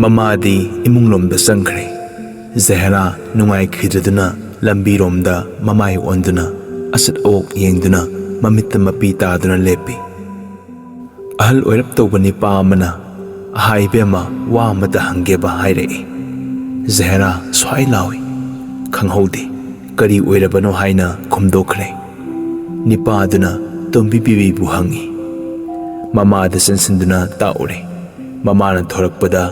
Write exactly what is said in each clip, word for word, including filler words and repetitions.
ꯃꯃꯥꯗꯤ ꯏꯃꯨꯡꯂꯣꯝꯗ ꯆꯪꯈ꯭ꯔꯦ꯫ ꯖꯍꯦꯔꯥ ꯅꯨꯡꯉꯥꯏꯈꯤꯗ꯭ꯔꯗꯨꯅ ꯂꯝꯕꯤꯔꯣꯝꯗ ꯃꯃꯥꯏ ꯑꯣꯟꯗꯨꯅ ꯑꯁꯠ ꯑꯋꯣꯛ ꯌꯦꯡꯗꯨꯅ ꯃꯃꯤꯠꯇ ꯃꯄꯤ ꯇꯥꯗꯨꯅ ꯂꯦꯞꯄꯤ꯫ ꯑꯍꯜ ꯑꯣꯏꯔꯞ ꯇꯧꯕ ꯅꯤꯄꯥ ꯑꯃꯅ, "ꯑꯍꯥ ꯏꯕꯦꯝꯃ, ꯋꯥ ꯑꯃꯇ ꯍꯪꯒꯦꯕ" ꯍꯥꯏꯔꯛꯏ꯫ ꯖꯍꯦꯔꯥ ꯁ꯭ꯋꯥꯏ ꯂꯥꯎꯏ꯫ "ꯈꯪꯍꯧꯗꯦ, ꯀꯔꯤ ꯑꯣꯏꯔꯕꯅꯣ?" ꯍꯥꯏꯅ ꯈꯨꯝꯗꯣꯛꯈ꯭ꯔꯦ꯫ ꯅꯤꯄꯥꯗꯨꯅ ꯇꯣꯝꯕꯤ ꯕꯤꯕꯤꯕꯨ ꯍꯪꯉꯤ꯫ ꯃꯃꯥꯗ ꯆꯪꯁꯤꯟꯗꯨꯅ ꯇꯥꯛꯎꯔꯦ꯫ ꯃꯃꯥꯅ ꯊꯣꯔꯛꯄꯗ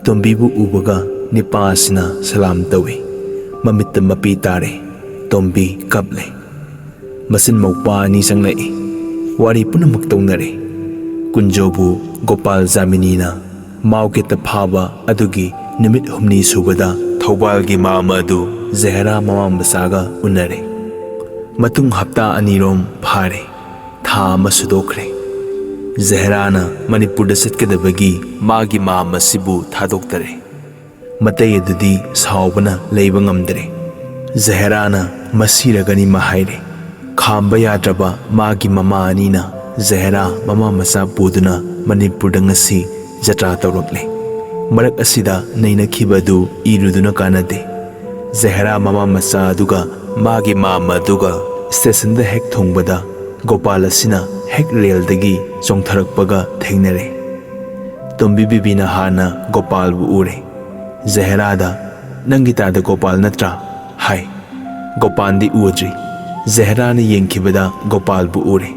ꯇꯣꯝꯕꯤꯕꯨ ꯎꯕꯒ ꯅꯤꯄꯥ ꯑꯁꯤꯅ ꯁꯂꯥꯝ ꯇꯧꯏ꯫ ꯃꯃꯤꯠꯇ ꯃꯄꯤ ꯇꯥꯔꯦ꯫ ꯇꯣꯝꯕꯤ ꯀꯞꯂꯦ꯫ ꯃꯆꯤꯟ ꯃꯧꯄꯥ ꯑꯅꯤ ꯆꯪꯂꯛꯏ꯫ ꯋꯥꯔꯤ ꯄꯨꯝꯅꯃꯛ ꯇꯧꯅꯔꯦ꯫ ꯀꯨꯟꯖꯧꯕꯨ ꯒꯣꯄꯥꯜ ꯖꯥꯃꯤꯅꯤꯅ ꯃꯥꯎꯀꯦꯠꯇ ꯐꯥꯕ ꯑꯗꯨꯒꯤ ꯅꯨꯃꯤꯠ ꯍꯨꯝꯅꯤ ꯁꯨꯕꯗ ꯊꯧꯕꯥꯜꯒꯤ ꯃꯥꯝꯃ ꯑꯗꯨ ꯖꯍꯦꯔꯥ ꯃꯃꯥ ꯃꯆꯥꯒ ꯎꯅꯔꯦ꯫ ꯃꯇꯨꯡ ꯍꯞꯇꯥ ꯑꯅꯤꯔꯣꯝ ꯐꯥꯔꯦ꯫ ꯊꯥ ꯑꯃ ꯁꯨꯗꯣꯛꯈ꯭ꯔꯦ꯫ ꯖꯍꯦꯔꯥꯅ ꯃꯅꯤꯄꯨꯔꯗ ꯆꯠꯀꯗꯕꯒꯤ ꯃꯥꯒꯤ ꯃꯥꯝꯃ ꯑꯁꯤꯕꯨ ꯊꯥꯗꯣꯛꯇꯔꯦ꯫ ꯃꯇꯩ ꯑꯗꯨꯗꯤ ꯁꯥꯎꯕꯅ ꯂꯩꯕ ꯉꯝꯗ꯭ꯔꯦ꯫ ꯖꯍꯦꯔꯥꯅ ꯃꯁꯤꯔꯒꯅꯤ ꯃꯍꯥꯏꯔꯦ꯫ ꯈꯥꯝꯕ ꯌꯥꯗ꯭ꯔꯕ ꯃꯥꯒꯤ ꯃꯃꯥ ꯑꯅꯤꯅ ꯖꯍꯦꯔꯥ ꯃꯃꯥ ꯃꯆꯥ ꯄꯨꯗꯨꯅ ꯃꯅꯤꯄꯨꯔꯗ ꯉꯁꯤ ꯖꯇ꯭ꯔꯥ ꯇꯧꯔꯛꯂꯦ꯫ ꯃꯔꯛ ꯑꯁꯤꯗ ꯅꯩꯅꯈꯤꯕ ꯑꯗꯨ ꯏꯔꯨꯗꯨꯅ ꯀꯥꯟꯅꯗꯦ꯫ ꯖꯍꯦꯔꯥ ꯃꯃꯥ ꯃꯆꯥ ꯑꯗꯨꯒ ꯃꯥꯒꯤ ꯃꯥꯝꯃ ꯑꯗꯨꯒ ꯁ꯭ꯇꯦꯁꯟꯗ ꯍꯦꯛ ꯊꯨꯡꯕꯗ ꯒꯣꯄꯥꯜ ꯑꯁꯤꯅ ꯍꯦꯛ ꯔꯦꯜꯗꯒꯤ ꯆꯣꯡꯊꯔꯛꯄꯒ ꯊꯦꯡꯅꯔꯦ꯫ ꯇꯣꯝꯕꯤ ꯕꯤꯕꯤꯅ ꯍꯥꯟꯅ ꯒꯣꯄꯥꯜꯕꯨ ꯎꯔꯦ꯫ ꯖꯍꯦꯔꯥꯗ, "ꯅꯪꯒꯤ ꯇꯥꯗ ꯒꯣꯄꯥꯜ ꯅꯠꯇ꯭ꯔꯥ?" ꯍꯥꯏ꯫ ꯒꯣꯄꯥꯜꯗꯤ ꯎꯗ꯭ꯔꯤ꯫ ꯖꯍꯦꯔꯥꯅ ꯌꯦꯡꯈꯤꯕꯗ ꯒꯣꯄꯥꯜꯕꯨ ꯎꯔꯦ꯫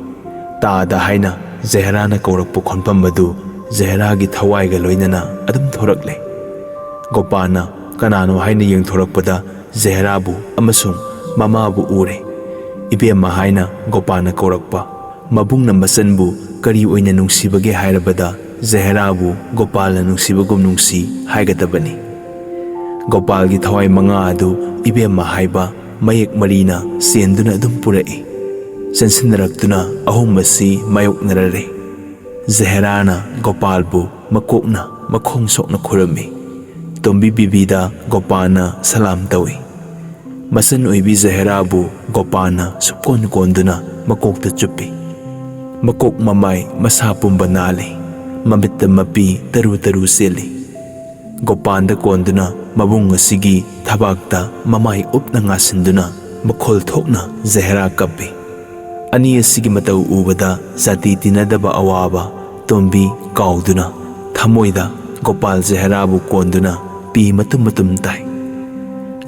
"ꯇꯥꯗ" ꯍꯥꯏꯅ ꯖꯍꯦꯔꯥꯅ ꯀꯧꯔꯛꯄ ꯈꯣꯟꯐꯝ ꯑꯗꯨ ꯖꯍꯦꯔꯥꯒꯤ ꯊꯋꯥꯏꯒ ꯂꯣꯏꯅꯅ ꯑꯗꯨꯝ ꯊꯣꯔꯛꯂꯦ꯫ ꯒꯣꯄꯥꯜꯅ ꯀꯅꯥꯅꯣ ꯍꯥꯏꯅ ꯌꯦꯡꯊꯣꯔꯛꯄꯗ ꯖꯍꯦꯔꯥꯕꯨ ꯑꯃꯁꯨꯡ ꯃꯃꯥꯕꯨ ꯎꯔꯦ꯫ "ꯏꯕꯦꯝꯃ" ꯍꯥꯏꯅ ꯒꯣꯄꯥꯜꯅ ꯀꯧꯔꯛꯄ꯫ ꯃꯕꯨꯡꯅ ꯃꯆꯟꯕꯨ ꯀꯔꯤ ꯑꯣꯏꯅ ꯅꯨꯡꯁꯤꯕꯒꯦ ꯍꯥꯏꯔꯕꯗ ꯖꯍꯦꯔꯥꯕꯨ ꯒꯣꯄꯥꯜꯅ ꯅꯨꯡꯁꯤꯕꯒꯨꯝ ꯅꯨꯡꯁꯤ ꯍꯥꯏꯒꯗꯕꯅꯤ꯫ ꯒꯣꯄꯥꯜꯒꯤ ꯊꯋꯥꯏ ꯃꯉꯥ ꯑꯗꯨ ꯏꯕꯦꯝꯃ ꯍꯥꯏꯕ ꯃꯌꯦꯛ ꯃꯔꯤꯅ ꯆꯦꯟꯗꯨꯅ ꯑꯗꯨꯝ ꯄꯨꯔꯛꯏ꯫ ꯆꯦꯟꯁꯤꯟꯅꯔꯛꯇꯨꯅ ꯑꯍꯨꯝ ꯑꯁꯤ ꯃꯥꯌꯣꯛꯅꯔꯔꯦ꯫ ꯖꯍꯦꯔꯥꯅ ꯒꯣꯄꯥꯜꯕꯨ ꯃꯀꯣꯛꯅ ꯃꯈꯣꯡ ꯁꯣꯛꯅ ꯈꯨꯔꯨꯝꯃꯤ꯫ ꯇꯣꯝꯕꯤ ꯕꯤꯕꯤꯗ ꯒꯣꯄꯥꯜꯅ ꯁꯂꯥꯝ ꯇꯧꯏ꯫ ꯃꯆꯟ ꯑꯣꯏꯕꯤ ꯖꯍꯦꯔꯥꯕꯨ ꯒꯣꯄꯥꯜꯅ ꯁꯨꯞꯀꯣꯟ ꯀꯣꯟꯗꯨꯅ ꯃꯀꯣꯛꯇ ꯆꯨꯞꯄꯤ꯫ ꯃꯀꯣꯛ ꯃꯃꯥꯏ ꯃꯁꯥ ꯄꯨꯝꯕ ꯅꯥꯜꯂꯤ꯫ ꯃꯃꯤꯠꯇ ꯃꯄꯤ ꯇꯔꯨ ꯇꯔꯨ ꯆꯦꯜꯂꯤ꯫ ꯒꯣꯄꯥꯟꯗ ꯀꯣꯟꯗꯨꯅ ꯃꯕꯨꯡ ꯑꯁꯤꯒꯤ ꯊꯕꯥꯛꯇ ꯃꯃꯥꯏ ꯎꯞꯅ ꯉꯥꯁꯤꯟꯗꯨꯅ ꯃꯈꯣꯜ ꯊꯣꯛꯅ ꯖꯍꯦꯔꯥ ꯀꯞꯄꯤ꯫ ꯑꯅꯤ ꯑꯁꯤꯒꯤ ꯃꯇꯧ ꯎꯕꯗ ꯖꯥꯇꯤ ꯇꯤꯟꯅꯗꯕ ꯑꯋꯥꯕ ꯇꯣꯝꯕꯤ ꯀꯥꯎꯗꯨꯅ ꯊꯃꯣꯏꯗ ꯒꯣꯄꯥꯜ ꯖꯍꯦꯔꯥꯕꯨ ꯀꯣꯟꯗꯨꯅ ꯄꯤ ꯃꯇꯨꯝ ꯃꯇꯨꯝ ꯇꯥꯏ꯫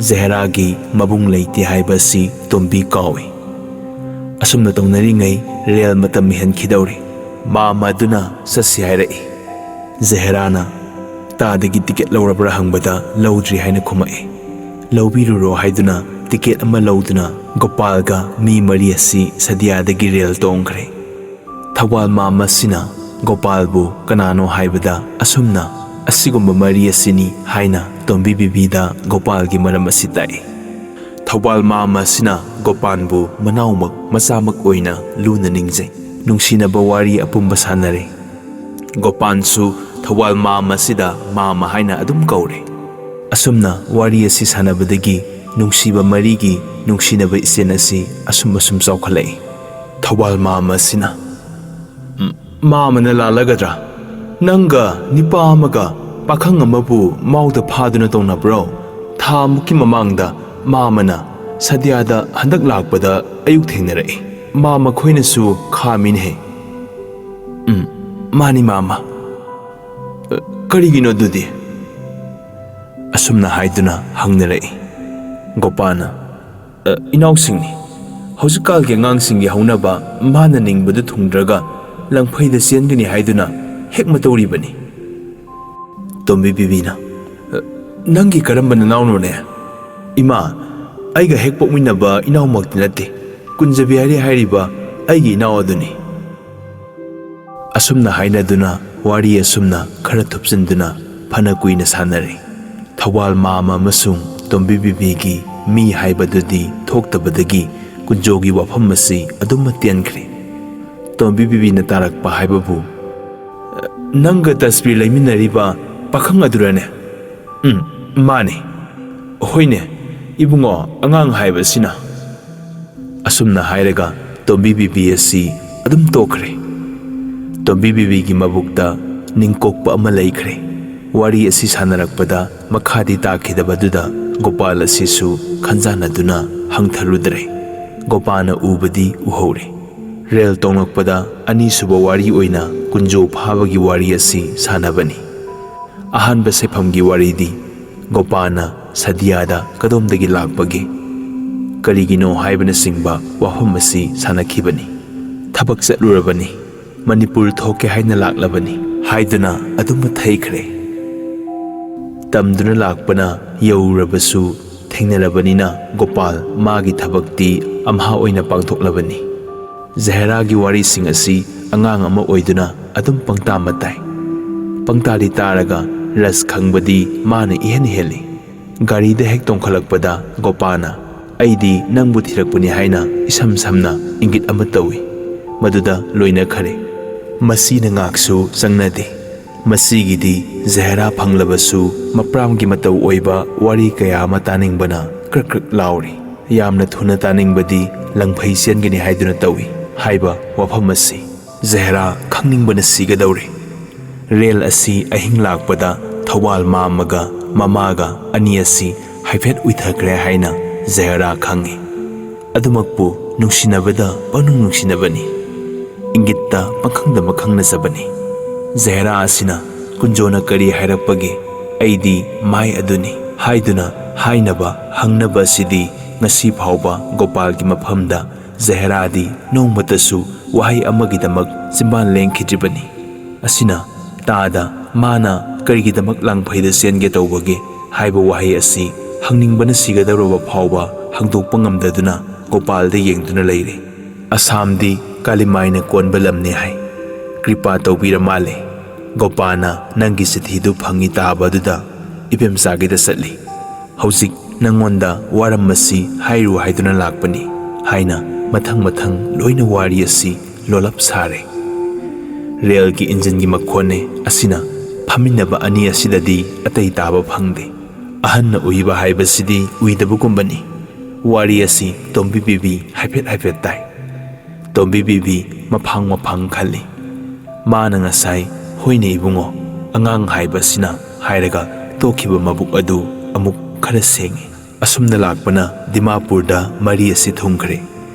ꯖꯍꯦꯔꯥꯒꯤ ꯃꯕꯨꯡ ꯂꯩꯇꯦ ꯍꯥꯏꯕ ꯑꯁꯤ ꯇꯣꯝꯕꯤ ꯀꯥꯎꯏ꯫ ꯑꯁꯨꯝꯅ ꯇꯧꯅꯔꯤꯉꯩ ꯔꯦꯜ ꯃꯇꯝ ꯍꯦꯟꯈꯤꯗꯧꯔꯤ꯫ ꯃꯥꯝꯃ ꯑꯗꯨꯅ ꯆꯠꯁꯤ ꯍꯥꯏꯔꯛꯏ꯫ ꯖꯍꯦꯔꯥꯅ ꯇꯥꯗꯒꯤ ꯇꯤꯀꯦꯠ ꯂꯧꯔꯕ꯭ꯔꯥ ꯍꯪꯕꯗ ꯂꯧꯗ꯭ꯔꯤ ꯍꯥꯏꯅ ꯈꯨꯝꯃꯛꯏ꯫ ꯂꯧꯕꯤꯔꯨꯔꯣ ꯍꯥꯏꯗꯨꯅ ꯇꯤꯀꯦꯠ ꯑꯃ ꯂꯧꯗꯨꯅ ꯒꯣꯄꯥꯜꯒ ꯃꯤ ꯃꯔꯤ ꯑꯁꯤ ꯁꯗꯤꯌꯥꯗꯒꯤ ꯔꯦꯜ ꯇꯣꯡꯈ꯭ꯔꯦ꯫ ꯊꯧꯕꯥꯜ ꯃꯥꯝꯃ ꯑꯁꯤꯅ ꯒꯣꯄꯥꯜꯕꯨ ꯀꯅꯥꯅꯣ ꯍꯥꯏꯕꯗ ꯑꯁꯨꯝꯅ ꯑꯁꯤꯒꯨꯝꯕ ꯃꯔꯤ ꯑꯁꯤꯅꯤ ꯍꯥꯏꯅ ꯇꯣꯝꯕꯤ ꯕꯤꯕꯤꯗ ꯒꯣꯄꯥꯜꯒꯤ ꯃꯔꯝ ꯑꯁꯤ ꯇꯥꯛꯏ꯫ ꯊꯧꯕꯥꯜ ꯃꯥꯝꯃ ꯑꯁꯤꯅ ꯒꯣꯄꯥꯜꯕꯨ ꯃꯅꯥꯎꯃꯛ ꯃꯆꯥꯃꯛ ꯑꯣꯏꯅ ꯂꯨꯅ ꯅꯤꯡꯖꯩ꯫ ꯅꯨꯡꯁꯤꯅꯕ ꯋꯥꯔꯤ ꯑꯄꯨꯝꯕ ꯁꯥꯟꯅꯔꯦ꯫ ꯒꯣꯄꯥꯜꯁꯨ ꯊꯧꯕꯥꯜ ꯃꯥꯝꯃ ꯑꯁꯤꯗ ꯃꯥꯝꯃ ꯍꯥꯏꯅ ꯑꯗꯨꯝ ꯀꯧꯔꯦ꯫ ꯑꯁꯨꯝꯅ ꯋꯥꯔꯤ ꯑꯁꯤ ꯁꯥꯟꯅꯕꯗꯒꯤ ꯅꯨꯡꯁꯤꯕ ꯃꯔꯤꯒꯤ ꯅꯨꯡꯁꯤꯅꯕ ꯏꯆꯦꯜ ꯑꯁꯤ ꯑꯁꯨꯝ ꯑꯁꯨꯝ ꯆꯥꯎꯈꯠꯂꯛꯏ꯫ ꯊꯧꯕꯥꯜ ꯃꯥꯝꯃ ꯑꯁꯤꯅ, "ꯎꯝ, ꯃꯥꯝꯃꯅ ꯂꯥꯜꯂꯒꯗ꯭ꯔꯥ? ꯅꯪꯒ ꯅꯤꯄꯥ ꯑꯃꯒ ꯄꯥꯈꯪ ꯑꯃꯕꯨ ꯃꯥꯎꯗ ꯐꯥꯗꯨꯅ ꯇꯧꯅꯕ꯭ꯔꯣ? ꯊꯥ ꯃꯨꯛꯀꯤ ꯃꯃꯥꯡꯗ ꯃꯥꯝꯃꯅ ꯁꯗꯤꯌꯥꯗ ꯍꯟꯗꯛ ꯂꯥꯛꯄꯗ ꯑꯌꯨꯛ ꯊꯦꯡꯅꯔꯛꯏ꯫ ꯃꯥꯝꯃ ꯈꯣꯏꯅꯁꯨ ꯈꯥꯝꯃꯤꯅꯦꯍꯦ꯫" "ꯎꯝ, ꯃꯥꯅꯤ ꯃꯥꯝꯃ꯫ ꯑ, ꯀꯔꯤꯒꯤꯅꯣ ꯑꯗꯨꯗꯤ?" ꯑꯁꯨꯝꯅ ꯍꯥꯏꯗꯨꯅ ꯍꯪꯅꯔꯛꯏ꯫ ꯒꯣꯄꯥꯜꯅ, "ꯑ, ꯏꯅꯥꯎꯁꯤꯡꯅꯤ꯫ ꯍꯧꯖꯤꯛꯀꯥꯜꯒꯤ ꯑꯉꯥꯡꯁꯤꯡꯒꯤ ꯍꯧꯅꯕ ꯃꯥꯅ ꯅꯤꯡꯕꯗꯨ ꯊꯨꯡꯗ꯭ꯔꯒ ꯂꯪꯐꯩꯗ ꯆꯦꯟꯒꯅꯤ ꯍꯥꯏꯗꯨꯅ ꯍꯦꯛ ꯃꯇꯧꯔꯤꯕꯅꯤ꯫" ꯇꯣꯝꯕꯤ ꯕꯤꯕꯤꯅ, "ꯑ, ꯅꯪꯒꯤ ꯀꯔꯝꯕ ꯅꯅꯥꯎꯅꯣꯅꯦ?" "ꯏꯃꯥ, ꯑꯩꯒ ꯍꯦꯛ ꯄꯣꯛꯃꯤꯟꯅꯕ ꯏꯅꯥꯎꯃꯛꯇꯤ ꯅꯠꯇꯦ꯫ ꯀꯨꯟꯖꯕꯤꯍꯥꯔꯤ ꯍꯥꯏꯔꯤꯕ ꯑꯩꯒꯤ ꯏꯅꯥꯎ ꯑꯗꯨꯅꯤ꯫" ꯑꯁꯨꯝꯅ ꯍꯥꯏꯅꯗꯨꯅ ꯋꯥꯔꯤ ꯑꯁꯨꯝꯅ ꯈꯔ ꯊꯨꯞꯆꯤꯟꯗꯨꯅ ꯐꯅ ꯀꯨꯏꯅ ꯁꯥꯟꯅꯔꯦ꯫ ꯊꯧꯕꯥꯜ ꯃꯥꯝꯃ ꯑꯃꯁꯨꯡ ꯇꯣꯝꯕꯤ ꯕꯤꯕꯤꯒꯤ ꯃꯤ ꯍꯥꯏꯕꯗꯨꯗꯤ ꯊꯣꯛꯇꯕꯗꯒꯤ ꯀꯨꯟꯖꯣꯒꯤ ꯋꯥꯐꯝ ꯑꯁꯤ ꯑꯗꯨꯝ ꯇꯦꯟꯈ꯭ꯔꯦ꯫ ꯇꯣꯝꯕꯤ ꯕꯤꯕꯤꯅ ꯇꯥꯔꯛꯄ ꯍꯥꯏꯕꯕꯨ, "ꯅꯪꯒ ꯇꯁꯕꯤꯔ ꯂꯩꯃꯤꯟꯅꯔꯤꯕ ꯄꯥꯈꯪ ꯑꯗꯨꯔꯅꯦ?" "ꯎꯝ, ꯃꯥꯅꯤ꯫" "ꯍꯣꯏꯅꯦ, ꯏꯕꯨꯡꯉꯣ, ꯑꯉꯥꯡ ꯍꯥꯏꯕꯁꯤꯅ꯫" ꯑꯁꯨꯝꯅ ꯍꯥꯏꯔꯒ ꯇꯣꯝꯕꯤ ꯕꯤꯕꯤ ꯑꯁꯤ ꯑꯗꯨꯝ ꯇꯣꯛꯈ꯭ꯔꯦ꯫ ꯇꯣꯝꯕꯤ ꯕꯤꯕꯤꯒꯤ ꯃꯕꯨꯛꯇ ꯅꯤꯡꯀꯣꯛꯄ ꯑꯃ ꯂꯩꯈ꯭ꯔꯦ꯫ ꯋꯥꯔꯤ ꯑꯁꯤ ꯁꯥꯟꯅꯔꯛꯄꯗ ꯃꯈꯥꯗꯤ ꯇꯥꯈꯤꯗꯕꯗꯨꯗ ꯒꯣꯄꯥꯜ ꯑꯁꯤꯁꯨ ꯈꯟꯖꯥꯟꯅꯗꯨꯅ ꯍꯪꯊꯔꯨꯗ꯭ꯔꯦ꯫ ꯒꯣꯄꯥꯜꯅ ꯎꯕꯗꯤ ꯎꯍꯧꯔꯦ꯫ ꯔꯦꯜ ꯇꯣꯡꯂꯛꯄꯗ ꯑꯅꯤꯁꯨꯕ ꯋꯥꯔꯤ ꯑꯣꯏꯅ ꯀꯨꯟꯖꯣ ꯐꯥꯕꯒꯤ ꯋꯥꯔꯤ ꯑꯁꯤ ꯁꯥꯟꯅꯕꯅꯤ꯫ ꯑꯍꯥꯟꯕ ꯁꯦꯐꯝꯒꯤ ꯋꯥꯔꯤꯗꯤ ꯒꯣꯄꯥꯜꯅ ꯁꯗꯤꯌꯥꯗ ꯀꯗꯣꯝꯗꯒꯤ ꯂꯥꯛꯄꯒꯦ, ꯀꯔꯤꯒꯤꯅꯣ ꯍꯥꯏꯕꯅꯆꯤꯡꯕ ꯋꯥꯐꯝ ꯑꯁꯤ ꯁꯥꯟꯅꯈꯤꯕꯅꯤ꯫ ꯊꯕꯛ ꯆꯠꯂꯨꯔꯕꯅꯤ, ꯃꯅꯤꯄꯨꯔ ꯊꯣꯛꯀꯦ ꯍꯥꯏꯅ ꯂꯥꯛꯂꯕꯅꯤ ꯍꯥꯏꯗꯨꯅ ꯑꯗꯨꯝ ꯃꯊꯩꯈ꯭ꯔꯦ꯫ ꯇꯝꯗꯨꯅ ꯂꯥꯛꯄꯅ ꯌꯧꯔꯨꯔꯕꯁꯨ ꯊꯦꯡꯅꯔꯕꯅꯤꯅ ꯒꯣꯄꯥꯜ ꯃꯥꯒꯤ ꯊꯕꯛꯇꯤ ꯑꯝꯍꯥ ꯑꯣꯏꯅ ꯄꯥꯡꯊꯣꯛꯂꯕꯅꯤ꯫ ꯖꯍꯦꯔꯥꯒꯤ ꯋꯥꯔꯤꯁꯤꯡ ꯑꯁꯤ ꯑꯉꯥꯡ ꯑꯃ ꯑꯣꯏꯗꯨꯅ ꯑꯗꯨꯝ ꯄꯪꯇꯥ ꯃꯇꯥꯏ꯫ ꯄꯪꯇꯥꯗꯤ ꯇꯥꯔꯒ ꯔꯁ ꯈꯪꯕꯗꯤ ꯃꯥꯅ ꯏꯍꯦꯟ ꯍꯦꯜꯂꯤ꯫ ꯒꯥꯔꯤꯗ ꯍꯦꯛ ꯇꯣꯡꯈꯠꯂꯛꯄꯗ ꯒꯣꯄꯥꯜꯅ "ꯑꯩꯗꯤ ꯅꯪꯕꯨ ꯊꯤꯔꯛꯄꯅꯤ" ꯍꯥꯏꯅ ꯏꯁꯝ ꯁꯝꯅ ꯏꯪꯒꯤꯠ ꯑꯃ ꯇꯧꯏ꯫ ꯃꯗꯨꯗ ꯂꯣꯏꯅꯈꯔꯦ꯫ ꯃꯁꯤꯅ ꯉꯥꯛꯁꯨ ꯆꯪꯅꯗꯦ꯫ ꯃꯁꯤꯒꯤꯗꯤ ꯖꯍꯦꯔꯥ ꯐꯪꯂꯕꯁꯨ ꯃꯄ꯭ꯔꯥꯝꯒꯤ ꯃꯇꯧ ꯑꯣꯏꯕ ꯋꯥꯔꯤ ꯀꯌꯥ ꯑꯃ ꯇꯥꯅꯤꯡꯕꯅ ꯀ꯭ꯔꯛ ꯀ꯭ꯔꯛ ꯂꯥꯎꯔꯤ꯫ ꯌꯥꯝꯅ ꯊꯨꯅ ꯇꯥꯅꯤꯡꯕꯗꯤ "ꯂꯪꯐꯩ ꯆꯦꯟꯒꯅꯤ ꯍꯥꯏꯗꯨꯅ ꯇꯧꯏ" ꯍꯥꯏꯕ ꯋꯥꯐꯝ ꯑꯁꯤ꯫ ꯖꯍꯦꯔꯥ ꯈꯪꯅꯤꯡꯕꯅ ꯁꯤꯒꯗꯧꯔꯦ꯫ ꯔꯦꯜ ꯑꯁꯤ ꯑꯍꯤꯡ ꯂꯥꯛꯄꯗ ꯊꯧꯕꯥꯜ ꯃꯥꯝꯃꯒ ꯃꯃꯥꯒ ꯑꯅꯤ ꯑꯁꯤ ꯍꯥꯏꯐꯦꯠ ꯎꯏꯊꯈ꯭ꯔꯦ ꯍꯥꯏꯅ ꯖꯍꯦꯔꯥ ꯈꯪꯏ꯫ ꯑꯗꯨꯃꯛꯄꯨ ꯅꯨꯡꯁꯤꯅꯕꯗ ꯄꯪꯅꯨꯡ ꯅꯨꯡꯁꯤꯅꯕꯅꯤ꯫ ꯏꯪꯒꯤꯠꯇ ꯄꯪꯈꯪꯗ ꯃꯈꯪꯅꯖꯕꯅꯤ꯫ ꯖꯍꯦꯔꯥ ꯑꯁꯤꯅ ꯀꯨꯟꯖꯣꯅ ꯀꯔꯤ ꯍꯥꯏꯔꯛꯄꯒꯦ, "ꯑꯩꯗꯤ ꯃꯥꯏ ꯑꯗꯨꯅꯤ" ꯍꯥꯏꯗꯨꯅ ꯍꯥꯏꯅꯕ ꯍꯪꯅꯕ ꯑꯁꯤꯗꯤ ꯉꯁꯤ ꯐꯥꯎꯕ ꯒꯣꯄꯥꯜꯒꯤ ꯃꯐꯝꯗ ꯖꯍꯦꯔꯥꯗꯤ ꯅꯣꯡꯃꯇꯁꯨ ꯋꯥꯍꯩ ꯑꯃꯒꯤꯗꯃꯛ ꯆꯤꯝꯕꯥꯟ ꯂꯦꯡꯈꯤꯗ꯭ꯔꯤꯕꯅꯤ꯫ ꯑꯁꯤꯅ ꯇꯥꯗ ꯃꯥꯅ ꯀꯔꯤꯒꯤꯗꯃꯛ ꯂꯥꯡꯐꯩꯗ ꯆꯦꯟꯒꯦ ꯇꯧꯕꯒꯦ ꯍꯥꯏꯕ ꯋꯥꯍꯩ ꯑꯁꯤ ꯍꯪꯅꯤꯡꯕꯅ ꯁꯤꯒꯗꯧꯔꯕ ꯐꯥꯎꯕ ꯍꯪꯗꯣꯛꯄ ꯉꯝꯗꯗꯨꯅ ꯒꯣꯄꯥꯜꯗ ꯌꯦꯡꯗꯨꯅ ꯂꯩꯔꯦ꯫ "ꯑꯁꯥꯝꯗꯤ ꯀꯥꯂꯤꯃꯥꯏꯅ ꯀꯣꯟꯕ ꯂꯝꯅꯤ ꯍꯥꯏ꯫ ꯀ꯭ꯔꯤꯄꯥ ꯇꯧꯕꯤꯔ ꯃꯥꯜꯂꯦ꯫ ꯒꯣꯄꯥꯜꯅ ꯅꯪꯒꯤ ꯆꯤꯊꯤꯗꯨ ꯐꯪꯉꯤ ꯇꯥꯕ ꯑꯗꯨꯗ ꯏꯕꯦꯝꯆꯥꯒꯤꯗ ꯆꯠꯂꯤ꯫ ꯍꯧꯖꯤꯛ ꯅꯪꯉꯣꯟꯗ ꯋꯥꯔꯝꯕꯁꯤ ꯍꯥꯏꯔꯨ ꯍꯥꯏꯗꯨꯅ ꯂꯥꯛꯄꯅꯤ" ꯍꯥꯏꯅ ꯃꯊꯪ ꯃꯊꯪ ꯂꯣꯏꯅ ꯋꯥꯔꯤ ꯑꯁꯤ ꯂꯣꯜꯂꯞ ꯁꯥꯔꯦ꯫ ꯔꯦꯜꯒꯤ ꯏꯟꯖꯤꯟꯒꯤ ꯃꯈꯣꯟꯅꯦ ꯑꯁꯤꯅ ꯐꯝꯃꯤꯟꯅꯕ ꯑꯅꯤ ꯑꯁꯤꯗꯗꯤ ꯑꯇꯩ ꯇꯥꯕ ꯐꯪꯗꯦ꯫ ꯑꯍꯟꯅ ꯎꯏꯕ ꯍꯥꯏꯕꯁꯤꯗꯤ ꯎꯏꯗꯕꯒꯨꯝꯕꯅꯤ꯫ ꯋꯥꯔꯤ ꯑꯁꯤ ꯇꯣꯝꯕꯤ ꯕꯤꯕꯤ ꯍꯥꯏꯐꯦꯠ ꯍꯥꯏꯐꯦꯠ ꯇꯥꯏ꯫ ꯇꯣꯝꯕꯤ ꯕꯤꯕꯤ ꯃꯐꯥꯡ ꯃꯐꯥꯡ ꯈꯜꯂꯤ꯫ ꯃꯥꯅ ꯉꯁꯥꯏ "ꯍꯣꯏꯅꯦ ꯏꯕꯨꯡꯉꯣ, ꯑꯉꯥꯡ ꯍꯥꯏꯕꯁꯤꯅ ꯍꯥꯏꯔꯒ ꯇꯣꯛꯈꯤꯕ ꯃꯕꯨꯛ ꯑꯗꯨ ꯑꯃꯨꯛ ꯈꯔ ꯁꯦꯡꯉꯤ꯫ ꯑꯁꯨꯝꯅ ꯂꯥꯛꯄꯅ ꯗꯤꯃꯥꯄꯨꯔꯗ ꯃꯔꯤ ꯑꯁꯤ ꯊꯨꯡꯈ꯭ꯔꯦ꯫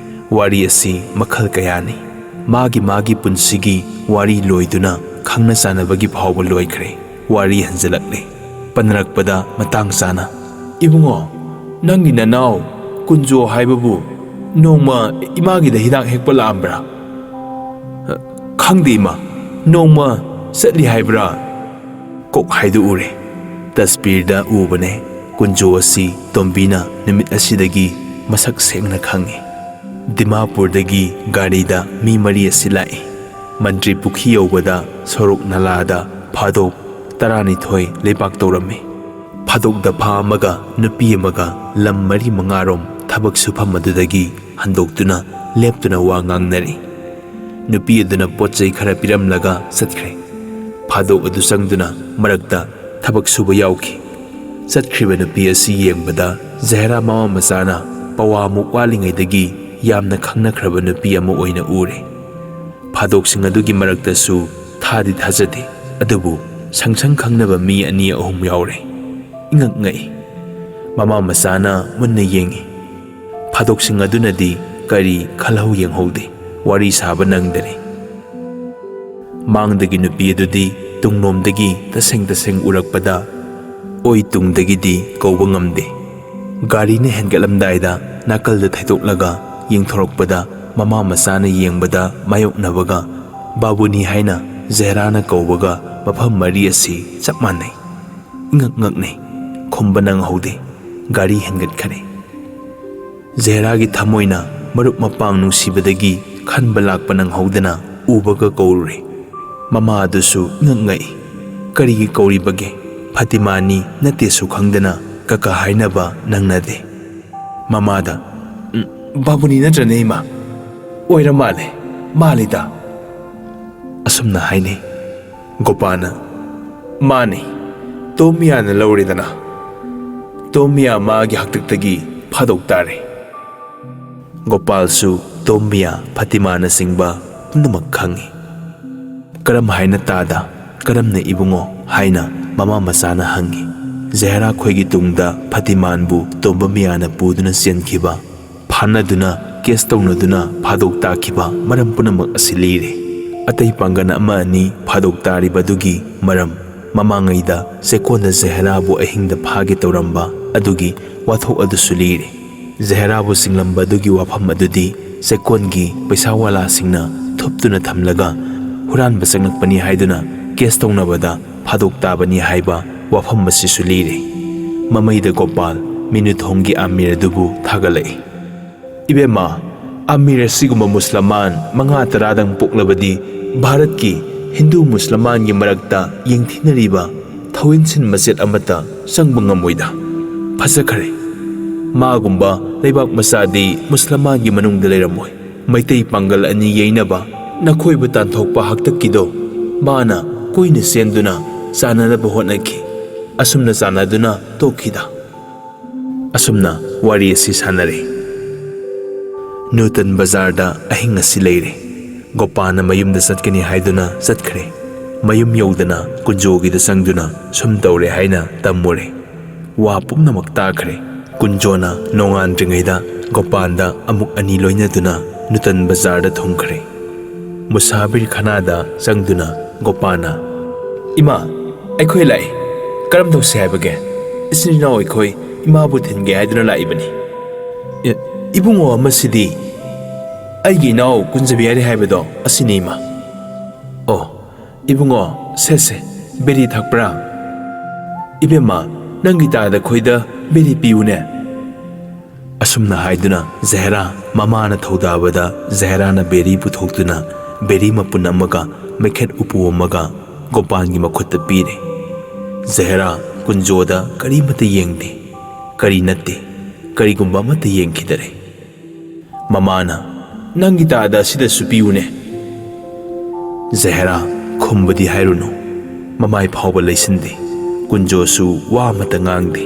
ꯋꯥꯔꯤ ꯑꯁꯤ ꯃꯈꯜ ꯀꯌꯥꯅꯤ꯫ ꯃꯥꯒꯤ ꯃꯥꯒꯤ ꯄꯨꯟꯁꯤꯒꯤ ꯋꯥꯔꯤ ꯂꯣꯏꯗꯨꯅ ꯈꯪꯅ ꯆꯥꯟꯅꯕꯒꯤ ꯐꯥꯎꯕ ꯂꯣꯏꯈ꯭ꯔꯦ꯫ ꯋꯥꯔꯤ ꯍꯟꯖꯤꯜꯂꯛꯂꯦ꯫ ꯄꯟꯅꯔꯛꯄꯗ ꯃꯇꯥꯡ ꯆꯥꯅ, "ꯏꯕꯨꯡꯉꯣ, ꯅꯪꯒꯤ ꯅꯅꯥꯎ ꯀꯨꯟꯖꯣ ꯍꯥꯏꯕꯕꯨ ꯅꯣꯡꯃ ꯏꯃꯥꯒꯤꯗ ꯍꯤꯗꯥꯛ ꯍꯦꯛꯄ ꯂꯥꯛꯑꯝꯕ꯭ꯔꯥ?" "ꯈꯪꯗꯦ ꯏꯃꯥ, ꯅꯣꯡꯃ ꯆꯠꯂꯤ ꯍꯥꯏꯕ꯭ꯔꯥ?" ꯀꯣꯛ ꯍꯥꯏꯗꯣꯛꯎꯔꯦ꯫ ꯇꯁꯕꯤꯔꯗ ꯎꯕꯅꯦ꯫ ꯀꯨꯟꯖꯣ ꯑꯁꯤ ꯇꯣꯝꯕꯤꯅ ꯅꯨꯃꯤꯠ ꯑꯁꯤꯗꯒꯤ ꯃꯁꯛ ꯁꯦꯡꯅ ꯈꯪꯉꯤ꯫ ꯗꯤꯃꯥꯄꯨꯔꯗꯒꯤ ꯒꯥꯔꯤꯗ ꯃꯤ ꯃꯔꯤ ꯑꯁꯤ ꯂꯥꯛꯏ꯫ ꯃꯟꯇ꯭ꯔꯤ ꯄꯨꯈ꯭ꯔꯤ ꯌꯧꯕꯗ ꯁꯣꯔꯣꯛ ꯅꯂꯥꯗ ꯐꯥꯗꯣꯛ ꯇꯔꯥꯅꯤꯊꯣꯏ ꯂꯩꯕꯥꯛ ꯇꯧꯔꯝꯃꯤ꯫ ꯐꯥꯗꯣꯛ ꯗꯐꯥ ꯑꯃꯒ ꯅꯨꯄꯤ ꯑꯃꯒ ꯂꯝ ꯃꯔꯤ ꯃꯉꯥꯔꯣꯝ ꯊꯕꯛ ꯁꯨꯐꯝ ꯑꯗꯨꯗꯒꯤ ꯍꯟꯗꯣꯛꯇꯨꯅ ꯂꯦꯞꯇꯨꯅ ꯋꯥ ꯉꯥꯡꯅꯔꯤ꯫ ꯅꯨꯄꯤ ꯑꯗꯨꯅ ꯄꯣꯠ ꯆꯩ ꯈꯔ ꯄꯤꯔꯝꯂꯒ ꯆꯠꯈ꯭ꯔꯦ꯫ ꯐꯥꯗꯣꯛ ꯑꯗꯨ ꯆꯪꯗꯨꯅ ꯃꯔꯛꯇ ꯊꯕꯛ ꯁꯨꯕ ꯌꯥꯎꯈꯤ꯫ ꯆꯠꯈ꯭ꯔꯤꯕ ꯅꯨꯄꯤ ꯑꯁꯤ ꯌꯦꯡꯕꯗ ꯖꯍꯦꯔꯥ ꯃꯃꯥ ꯃꯆꯥꯅ ꯄꯋꯥꯃꯨꯛ ꯋꯥꯠꯂꯤꯉꯩꯗꯒꯤ ꯌꯥꯝꯅ ꯈꯪꯅꯈ꯭ꯔꯕ ꯅꯨꯄꯤ ꯑꯃ ꯑꯣꯏꯅ ꯎꯔꯦ꯫ ꯐꯥꯗꯣꯛꯁꯤꯡ ꯑꯗꯨꯒꯤ ꯃꯔꯛꯇꯁꯨ ꯊꯥꯗꯤ ꯊꯥꯖꯗꯦ, ꯑꯗꯨꯕꯨ ꯁꯪꯁꯪ ꯈꯪꯅꯕ ꯃꯤ ꯑꯅꯤ ꯑꯍꯨꯝ ꯌꯥꯎꯔꯦ꯫ ꯏꯉꯛ ꯉꯛꯏ꯫ ꯃꯃꯥ ꯃꯆꯥꯅ ꯃꯨꯟꯅ ꯌꯦꯡꯉꯤ꯫ ꯐꯥꯗꯣꯛꯁꯤꯡ ꯑꯗꯨꯅꯗꯤ ꯀꯔꯤ ꯈꯜꯍꯧ ꯌꯦꯡꯍꯧꯗꯦ, ꯋꯥꯔꯤ ꯁꯥꯕ ꯅꯪꯗꯔꯦ꯫ ꯃꯥꯡꯗꯒꯤ ꯅꯨꯄꯤ ꯑꯗꯨꯗꯤ ꯇꯨꯡꯂꯣꯝꯗꯒꯤ ꯇꯁꯦꯡ ꯇꯁꯦꯡ ꯎꯔꯛꯄꯗ ꯑꯣꯏ ꯇꯨꯡꯗꯒꯤꯗꯤ ꯀꯧꯕ ꯉꯝꯗꯦ꯫ ꯒꯥꯔꯤꯅ ꯍꯦꯟꯒꯠꯂꯝꯗꯥꯏꯗ ꯅꯥꯀꯜꯗ ꯊꯩꯗꯣꯛꯂꯒ ꯌꯦꯡꯊꯣꯔꯛꯄꯗ ꯃꯃꯥ ꯃꯆꯥꯅ ꯌꯦꯡꯕꯗ ꯃꯥꯌꯣꯛꯅꯕꯒ ꯕꯥꯕꯨꯅꯤ ꯍꯥꯏꯅ ꯖꯦꯍꯔꯥꯅ ꯀꯧꯕꯒ ꯃꯐꯝ ꯃꯔꯤ ꯑꯁꯤ ꯆꯞ ꯃꯥꯟꯅꯩ꯫ ꯏꯉꯛ ꯉꯛꯅꯩ꯫ ꯈꯨꯝꯕ ꯅꯪꯍꯧꯗꯦ꯫ ꯒꯥꯔꯤ ꯍꯦꯟꯒꯠꯈꯔꯦ꯫ ꯖꯦꯍꯔꯥꯒꯤ ꯊꯃꯣꯏꯅ ꯃꯔꯨꯞ ꯃꯄꯥꯡ ꯅꯨꯡꯁꯤꯕꯗꯒꯤ ꯈꯟꯕ ꯂꯥꯛꯄ ꯅꯪꯍꯧꯗꯅ ꯎꯕꯒ ꯀꯧꯔꯨꯔꯦ꯫ ꯃꯃꯥ ꯑꯗꯨꯁꯨ ꯏꯉꯛ ꯉꯛꯏ꯫ "ꯀꯔꯤꯒꯤ ꯀꯧꯔꯤꯕꯒꯦ? ꯐꯇꯤꯃꯥꯅꯤ ꯅꯠꯇꯦꯁꯨ ꯈꯪꯗꯅ ꯀꯀꯥ ꯍꯥꯏꯅꯕ ꯅꯪꯅꯗꯦ꯫" ꯃꯃꯥꯗ, "ꯎꯝ, ꯕꯥꯕꯨꯅꯤ ꯅꯠꯇ꯭ꯔꯅꯦ ꯏꯃꯥ? ꯑꯣꯏꯔ ꯃꯥꯜꯂꯦ, ꯃꯥꯜꯂꯤꯗ꯫" ꯑꯁꯨꯝꯅ ꯍꯥꯏꯅꯩ꯫ ꯒꯣꯄꯥꯅ, "ꯃꯥꯅꯤ, ꯇꯣꯝꯃꯤꯌꯥꯅ ꯂꯧꯔꯦꯗꯅ꯫ ꯇꯣꯝꯃꯤꯌꯥ ꯃꯥꯒꯤ ꯍꯥꯛꯇꯛꯇꯒꯤ ꯐꯥꯗꯣꯛ ꯇꯥꯔꯦ꯫" ꯒꯣꯄꯥꯜꯁꯨ ꯇꯣꯝꯃꯤꯌꯥ, ꯐꯇꯤꯃꯥꯅꯆꯤꯡꯕ ꯄꯨꯝꯅꯃꯛ ꯈꯪꯏ꯫ ꯀꯔꯝ ꯍꯥꯏꯅ ꯇꯥꯗ? "ꯀꯔꯝꯅ ꯏꯕꯨꯡꯉꯣ?" ꯍꯥꯏꯅ ꯃꯃꯥ ꯃꯆꯥꯅ ꯍꯪꯉꯤ꯫ "ꯖꯍꯦꯔꯥ ꯈꯣꯏꯒꯤ ꯇꯨꯡꯗ ꯐꯇꯤꯃꯥꯟꯕꯨ ꯇꯣꯝꯕ ꯃꯤꯌꯥꯅ ꯄꯨꯗꯨꯅ ꯆꯦꯟꯈꯤꯕ, ꯐꯥꯅꯗꯨꯅ ꯀꯦꯁ ꯇꯧꯅꯗꯨꯅ ꯐꯥꯗꯣꯛ ꯇꯥꯈꯤꯕ ꯃꯔꯝ ꯄꯨꯝꯅꯃꯛ ꯑꯁꯤ ꯂꯤꯔꯦ꯫ ꯑꯇꯩ ꯄꯥꯡꯒꯜ ꯑꯃ ꯑꯅꯤ ꯐꯥꯗꯣꯛ ꯇꯥꯔꯤꯕ ꯑꯗꯨꯒꯤ ꯃꯔꯝ, ꯃꯃꯥꯡꯉꯩꯗ ꯆꯦꯛꯀꯣꯟꯗ ꯖꯍꯦꯔꯥꯕꯨ ꯑꯍꯤꯡꯗ ꯐꯥꯒꯦ ꯇꯧꯔꯝꯕ ꯑꯗꯨꯒꯤ ꯋꯥꯊꯣꯛ ꯑꯗꯨꯁꯨ ꯂꯤꯔꯦ꯫ ꯖꯍꯦꯔꯥꯕꯨ ꯆꯤꯡꯂꯝꯕ ꯑꯗꯨꯒꯤ ꯋꯥꯐꯝ ꯑꯗꯨꯗꯤ ꯆꯦꯛꯀꯣꯟꯒꯤ ꯄꯩꯁꯥ ꯋꯥꯂꯥꯁꯤꯡꯅ ꯊꯨꯞꯇꯨꯅ ꯊꯝꯂꯒ ꯍꯨꯔꯥꯟꯕ ꯆꯪꯂꯛꯄꯅꯤ ꯍꯥꯏꯗꯨꯅ ꯀꯦꯁ ꯇꯧꯅꯕꯗ ꯐꯥꯗꯣꯛ ꯇꯥꯕꯅꯤ ꯍꯥꯏꯕ ꯋꯥꯐꯝ ꯑꯁꯤꯁꯨ ꯂꯤꯔꯦ꯫ ꯃꯃꯩꯗ ꯒꯣꯄꯥꯜ ꯃꯤꯅꯨꯊꯣꯡꯒꯤ ꯑꯃꯤꯔ ꯑꯗꯨꯕꯨ ꯊꯥꯒꯠꯂꯛꯏ꯫ "ꯏꯕꯦꯝꯃ, ꯑꯃꯤꯔ ꯑꯁꯤꯒꯨꯝꯕ ꯃꯨꯁꯂꯃꯥꯟ ꯃꯉꯥ ꯇꯔꯥꯗꯪ ꯄꯣꯛꯂꯕꯗꯤ ꯚꯥꯔꯠꯀꯤ ꯍꯤꯟꯗꯨ ꯃꯨꯁꯂꯃꯥꯟꯒꯤ ꯃꯔꯛꯇ ꯌꯦꯡꯊꯤꯅꯔꯤꯕ ꯊꯧꯏꯟꯁꯤꯟ ꯃꯆꯦꯠ ꯑꯃꯠꯇ ꯆꯪꯕ ꯉꯝꯃꯣꯏꯗ꯫ ꯐꯖꯈ꯭ꯔꯦ꯫ ꯃꯥꯒꯨꯝꯕ ꯂꯩꯕꯥꯛ ꯃꯆꯥꯗꯤ ꯃꯨꯁꯂꯃꯥꯟꯒꯤ ꯃꯅꯨꯡꯗ ꯂꯩꯔꯝꯃꯣꯏ꯫ ꯃꯩꯇꯩ ꯄꯥꯡꯒꯜ ꯑꯅꯤ ꯌꯩꯅꯕ, ꯅꯈꯣꯏꯕꯨ ꯇꯥꯟꯊꯣꯛꯄ ꯍꯥꯛꯇꯛꯀꯤꯗꯣ ꯃꯥꯅ ꯀꯨꯏꯅ ꯆꯦꯟꯗꯨꯅ ꯆꯥꯟꯅꯅꯕ ꯍꯣꯠꯅꯈꯤ꯫ ꯑꯁꯨꯝꯅ ꯆꯥꯟꯅꯗꯨꯅ ꯇꯣꯛꯈꯤꯗ꯫" ꯑꯁꯨꯝꯅ ꯋꯥꯔꯤ ꯑꯁꯤ ꯁꯥꯟꯅꯔꯦ꯫ ꯅꯨꯇꯟ ꯕꯖꯥꯔꯗ ꯑꯍꯤꯡ ꯑꯁꯤ ꯂꯩꯔꯦ꯫ ꯒꯣꯄꯥꯟꯅ ꯃꯌꯨꯝꯗ ꯆꯠꯀꯅꯤ ꯍꯥꯏꯗꯨꯅ ꯆꯠꯈ꯭ꯔꯦ꯫ ꯃꯌꯨꯝ ꯌꯧꯗꯅ ꯀꯨꯟꯖꯣꯒꯤꯗ ꯆꯪꯗꯨꯅ ꯁꯨꯝ ꯇꯧꯔꯦ ꯍꯥꯏꯅ ꯇꯝꯃꯨꯔꯦ꯫ ꯋꯥ ꯄꯨꯝꯅꯃꯛ ꯇꯥꯈ꯭ꯔꯦ꯫ ꯀꯨꯟꯖꯣꯅ ꯅꯣꯡꯉꯥꯟꯗ꯭ꯔꯤꯉꯩꯗ ꯒꯣꯄꯥꯟꯗ ꯑꯃꯨꯛ ꯑꯅꯤ ꯂꯣꯏꯅꯗꯨꯅ ꯅꯨꯇꯟ ꯕꯖꯥꯔꯗ ꯊꯨꯡꯈ꯭ꯔꯦ꯫ ꯃꯨꯁꯥꯕꯤꯔ ꯈꯅꯥꯗ ꯆꯪꯗꯨꯅ ꯒꯣꯄꯥꯟꯅ, "ꯏꯃꯥ, ꯑꯩꯈꯣꯏ ꯂꯥꯛꯏ꯫ ꯀꯔꯝ ꯇꯧꯁꯦ ꯍꯥꯏꯕꯒꯦ? ꯏꯆꯤꯟ ꯏꯅꯥꯎ ꯑꯩꯈꯣꯏ ꯏꯃꯥꯕꯨ ꯊꯤꯟꯒꯦ ꯍꯥꯏꯗꯨꯅ ꯂꯥꯛꯏꯕꯅꯤ꯫" "ꯏ-, ꯏꯕꯨꯡꯉꯣ ꯑꯃꯁꯤꯗꯤ ꯑꯩꯒꯤ ꯏꯅꯥꯎ ꯀꯨꯟꯖꯕꯤꯍꯥꯔꯤ ꯍꯥꯏꯕꯗꯣ ꯑꯁꯤꯅꯤ, ꯏꯃꯥ꯫" "ꯑꯣ, ꯏꯕꯨꯡꯉꯣ, ꯁꯦ, ꯁꯦ, ꯕꯦꯔꯤ ꯊꯛꯄ꯭ꯔꯥ? ꯏꯕꯦꯝꯃ, ꯅꯪꯒꯤ ꯇꯥꯗ ꯈꯣꯏꯗ ꯕꯦꯔꯤ ꯄꯤꯌꯨꯅꯦ꯫" ꯑꯁꯨꯝꯅ ꯍꯥꯏꯗꯨꯅ ꯖꯍꯦꯔꯥ ꯃꯃꯥꯅ ꯊꯧꯗꯥꯕꯗ ꯖꯍꯦꯔꯥꯅ ꯕꯦꯔꯤ ꯄꯨꯊꯣꯛꯇꯨꯅ ꯕꯦꯔꯤ ꯃꯄꯨꯟ ꯑꯃꯒ ꯃꯩꯈꯦꯠ ꯎꯄꯨ ꯑꯃꯒ ꯒꯣꯄꯥꯟꯒꯤ ꯃꯈꯨꯠꯇ ꯄꯤꯔꯦ꯫ ꯖꯍꯦꯔꯥ ꯀꯨꯟꯖꯣꯗ ꯀꯔꯤꯃꯠꯇ ꯌꯦꯡꯗꯦ꯫ ꯀꯔꯤ ꯅꯠꯇꯦ, ꯀꯔꯤꯒꯨꯝꯕ ꯑꯃꯠꯇ ꯌꯦꯡꯈꯤꯗꯔꯦ꯫ ꯃꯃꯥꯅ, "ꯅꯪꯒꯤ ꯇꯥꯗ ꯑꯁꯤꯗꯁꯨ ꯄꯤꯌꯨꯅꯦ꯫" ꯖꯍꯦꯔꯥ ꯈꯨꯝꯕꯗꯤ ꯍꯥꯏꯔꯨꯅꯨ, ꯃꯃꯥꯏ ꯐꯥꯎꯕ ꯂꯩꯁꯤꯟꯗꯦ꯫ ꯀꯨꯟꯖꯣꯁꯨ ꯋꯥ ꯑꯃꯠꯇ ꯉꯥꯡꯗꯦ꯫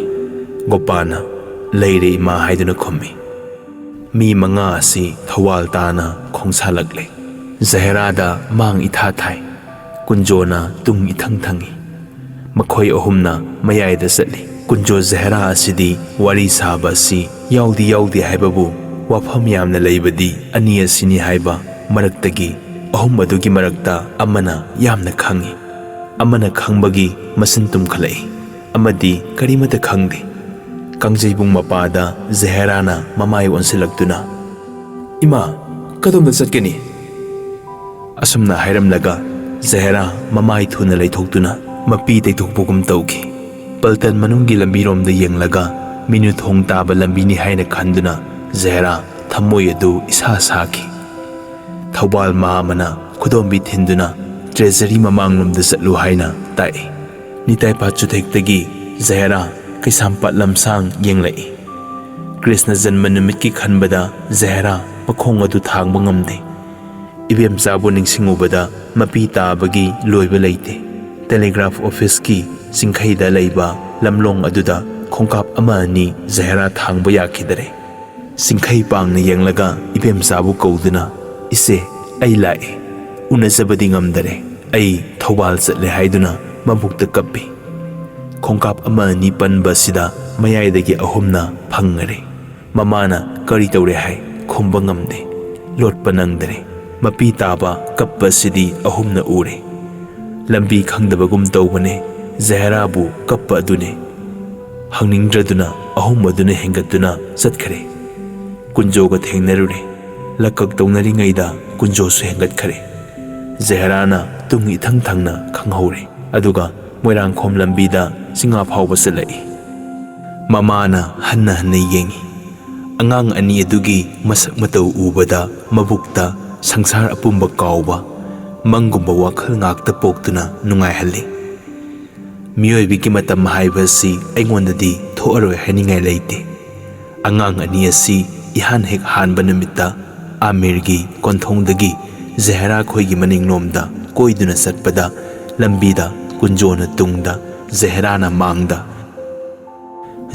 ꯒꯣꯄꯥꯟꯅ, "ꯂꯩꯔꯦ ꯏꯃꯥ" ꯍꯥꯏꯗꯨꯅ ꯈꯨꯝꯃꯤ꯫ ꯃꯤ ꯃꯉꯥ ꯑꯁꯤ ꯊꯧꯋꯥꯜ ꯇꯥꯅ ꯈꯣꯡꯁꯥꯜꯂꯛꯂꯦ꯫ ꯖꯍꯦꯔꯥꯗ ꯃꯥꯡ ꯏꯊꯥ ꯊꯥꯏ꯫ ꯀꯨꯟꯖꯣꯅ ꯇꯨꯡ ꯏꯊꯪ ꯊꯪꯏ꯫ ꯃꯈꯣꯏ ꯑꯍꯨꯝꯅ ꯃꯌꯥꯏꯗ ꯆꯠꯂꯤ꯫ ꯀꯨꯟꯖꯣ ꯖꯍꯦꯔꯥ ꯑꯁꯤꯗꯤ ꯋꯥꯔꯤ ꯁꯥꯕ ꯑꯁꯤ ꯌꯥꯎꯗꯤ ꯌꯥꯎꯗꯦ ꯍꯥꯏꯕꯕꯨ ꯋꯥꯐꯝ ꯌꯥꯝꯅ ꯂꯩꯕꯗꯤ ꯑꯅꯤ ꯑꯁꯤꯅꯤ ꯍꯥꯏꯕ ꯃꯔꯛꯇꯒꯤ ꯑꯍꯨꯝ ꯑꯗꯨꯒꯤ ꯃꯔꯛꯇ ꯑꯃꯅ ꯌꯥꯝꯅ ꯈꯪꯏ꯫ ꯑꯃꯅ ꯈꯪꯕꯒꯤ ꯃꯁꯤꯟ ꯇꯨꯝꯈꯠꯂꯛꯏ꯫ ꯑꯃꯗꯤ ꯀꯔꯤꯃꯠꯇ ꯈꯪꯗꯦ꯫ ꯀꯥꯡꯖꯩꯕꯨꯡ ꯃꯄꯥꯗ ꯖꯍꯦꯔꯥꯅ ꯃꯃꯥꯏ ꯑꯣꯟꯁꯤꯜꯂꯛꯇꯨꯅ, "ꯏꯃꯥ, ꯀꯗꯣꯝꯗ ꯆꯠꯀꯅꯤ?" ꯑꯁꯨꯝꯅ ꯍꯥꯏꯔꯝꯂꯒ ꯖꯍꯦꯔꯥ ꯃꯃꯥꯏ ꯊꯨꯅ ꯂꯩꯊꯣꯛꯇꯨꯅ ꯃꯄꯤ ꯇꯩꯊꯣꯛꯄꯒꯨꯝ ꯇꯧꯈꯤ꯫ ꯄꯜꯇꯟ ꯃꯅꯨꯡꯒꯤ ꯂꯝꯕꯤꯔꯣꯝꯗ ꯌꯦꯡꯂꯒ ꯃꯤꯅꯨ ꯊꯣꯡ ꯇꯥꯕ ꯂꯝꯕꯤꯅꯤ ꯍꯥꯏꯅ ꯈꯟꯗꯨꯅ ꯖꯍꯦꯔꯥ ꯊꯃꯣꯏ ꯑꯗꯨ ꯏꯁꯥ ꯁꯥꯈꯤ꯫ ꯊꯧꯕꯥꯜ ꯃꯥ ꯑꯃꯅ ꯈꯨꯗꯣꯝꯕꯤ ꯊꯤꯟꯗꯨꯅ ꯇ꯭ꯔꯦꯖꯔꯤ ꯃꯃꯥꯡꯂꯣꯝꯗ ꯆꯠꯂꯨ ꯍꯥꯏꯅ ꯇꯥꯛꯏ꯫ ꯅꯤꯇꯥꯏꯄꯥ ꯆꯨꯊꯦꯛꯇꯒꯤ ꯖꯍꯦꯔꯥ ꯀꯩꯁꯥꯝꯄꯥꯠ ꯂꯝꯁꯥꯡ ꯌꯦꯡꯂꯛꯏ꯫ ꯀ꯭ꯔꯤꯁꯅ ꯖꯟꯃ ꯅꯨꯃꯤꯠꯀꯤ ꯈꯟꯕꯗ ꯖꯍꯦꯔꯥ ꯃꯈꯣꯡ ꯑꯗꯨ ꯊꯥꯡꯕ ꯉꯝꯗꯦ꯫ ꯏꯕꯦꯝꯆꯥꯕꯨ ꯅꯤꯡꯁꯤꯡꯉꯨꯕꯗ ꯃꯄꯤ ꯇꯥꯕꯒꯤ ꯂꯣꯏꯕ ꯂꯩꯇꯦ꯫ ꯇꯦꯂꯤꯒ꯭ꯔꯥꯐ ꯑꯣꯐꯤꯁꯀꯤ ꯆꯤꯡꯈꯩꯗ ꯂꯩꯕ ꯂꯝꯂꯣꯡ ꯑꯗꯨꯗ ꯈꯣꯡꯀꯥꯞ ꯑꯃ ꯑꯅꯤ ꯖꯍꯦꯔꯥ ꯊꯥꯡꯕ ꯌꯥꯈꯤꯗꯔꯦ꯫ ꯆꯤꯡꯈꯩ ꯄꯥꯡꯅ ꯌꯦꯡꯂꯒ ꯏꯕꯦꯝꯆꯥꯕꯨ ꯀꯧꯗꯨꯅ, "ꯏꯆꯦ, ꯑꯩ ꯂꯥꯛꯑꯦ꯫ ꯎꯅꯖꯕꯗꯤ ꯉꯝꯗꯔꯦ꯫ ꯑꯩ ꯊꯧꯕꯥꯜ ꯆꯠꯂꯦ" ꯍꯥꯏꯗꯨꯅ ꯃꯕꯨꯛꯇ ꯀꯞꯄꯤ꯫ ꯈꯣꯡꯀꯥꯞ ꯑꯃ ꯑꯅꯤ ꯄꯟꯕꯁꯤꯗ ꯃꯌꯥꯏꯗꯒꯤ ꯑꯍꯨꯝꯅ ꯐꯪꯉꯔꯦ꯫ ꯃꯃꯥꯅ ꯀꯔꯤ ꯇꯧꯔꯦ ꯍꯥꯏ ꯈꯨꯝꯕ ꯉꯝꯗꯦ꯫ ꯂꯣꯠꯄ ꯅꯪꯗꯔꯦ꯫ ꯃꯄꯤ ꯇꯥꯕ ꯀꯞꯄ ꯑꯁꯤꯗꯤ ꯑꯍꯨꯝꯅ ꯎꯔꯦ꯫ ꯂꯝꯕꯤ ꯈꯪꯗꯕꯒꯨꯝ ꯇꯧꯕꯅꯦ꯫ ꯖꯍꯦꯔꯥꯕꯨ ꯀꯞꯄ ꯑꯗꯨꯅꯦ꯫ ꯍꯪꯅꯤꯡꯗ꯭ꯔꯗꯨꯅ ꯑꯍꯨꯝ ꯑꯗꯨꯅ ꯍꯦꯟꯒꯠꯇꯨꯅ ꯆꯠꯈ꯭ꯔꯦ꯫ ꯀꯨꯟꯖꯣꯒ ꯊꯦꯡꯅꯔꯨꯔꯦ꯫ ꯂꯛꯀꯛ ꯇꯧꯅꯔꯤꯉꯩꯗ ꯀꯨꯟꯖꯣꯁꯨ ꯍꯦꯟꯒꯠꯈ꯭ꯔꯦ꯫ ꯖꯍꯦꯔꯥꯅ ꯇꯨꯡ ꯏꯊꯪ ꯊꯪꯅ ꯈꯪꯍꯧꯔꯦ꯫ ꯑꯗꯨꯒ ꯃꯣꯏꯔꯥꯡꯈꯣꯝ ꯂꯝꯕꯤꯗ ꯆꯤꯡꯉꯥ ꯐꯥꯎꯕ ꯆꯠꯂꯛꯏ꯫ ꯃꯃꯥꯅ ꯍꯟꯅ ꯍꯟꯅ ꯌꯦꯡꯉꯤ꯫ ꯑꯉꯥꯡ ꯑꯅꯤ ꯑꯗꯨꯒꯤ ꯃꯁꯛ ꯃꯇꯧ ꯎꯕꯗ ꯃꯕꯨꯛꯇ ꯁꯪꯁꯥꯔ ꯑꯄꯨꯝꯕ ꯀꯥꯎꯕ, ꯃꯪꯒꯨꯝꯕ ꯋꯥꯈꯜ ꯉꯥꯛꯇ ꯄꯣꯛꯇꯨꯅ ꯅꯨꯡꯉꯥꯏꯍꯜꯂꯤ꯫ ꯃꯤꯑꯣꯏꯕꯒꯤ ꯃꯇꯝ ꯍꯥꯏꯕ ꯑꯁꯤ ꯑꯩꯉꯣꯟꯗꯗꯤ ꯊꯣꯛꯑꯔꯣꯏ ꯍꯥꯏꯅꯤꯡꯉꯥꯏ ꯂꯩꯇꯦ꯫ ꯑꯉꯥꯡ ꯑꯅꯤ ꯑꯁꯤ ꯏꯍꯥꯟ ꯍꯦꯛ ꯍꯥꯟꯕ ꯅꯨꯃꯤꯠꯇ ꯑꯥꯃꯤꯔꯒꯤ ꯀꯣꯟꯊꯣꯡꯗꯒꯤ ꯖꯍꯦꯔꯥ ꯈꯣꯏꯒꯤ ꯃꯅꯤꯡꯂꯣꯝꯗ ꯀꯣꯏꯗꯨꯅ ꯆꯠꯄꯗ, ꯂꯝꯕꯤꯗ ꯀꯨꯟꯖꯣꯅ ꯇꯨꯡꯗ, ꯖꯍꯦꯔꯥꯅ ꯃꯥꯡꯗ,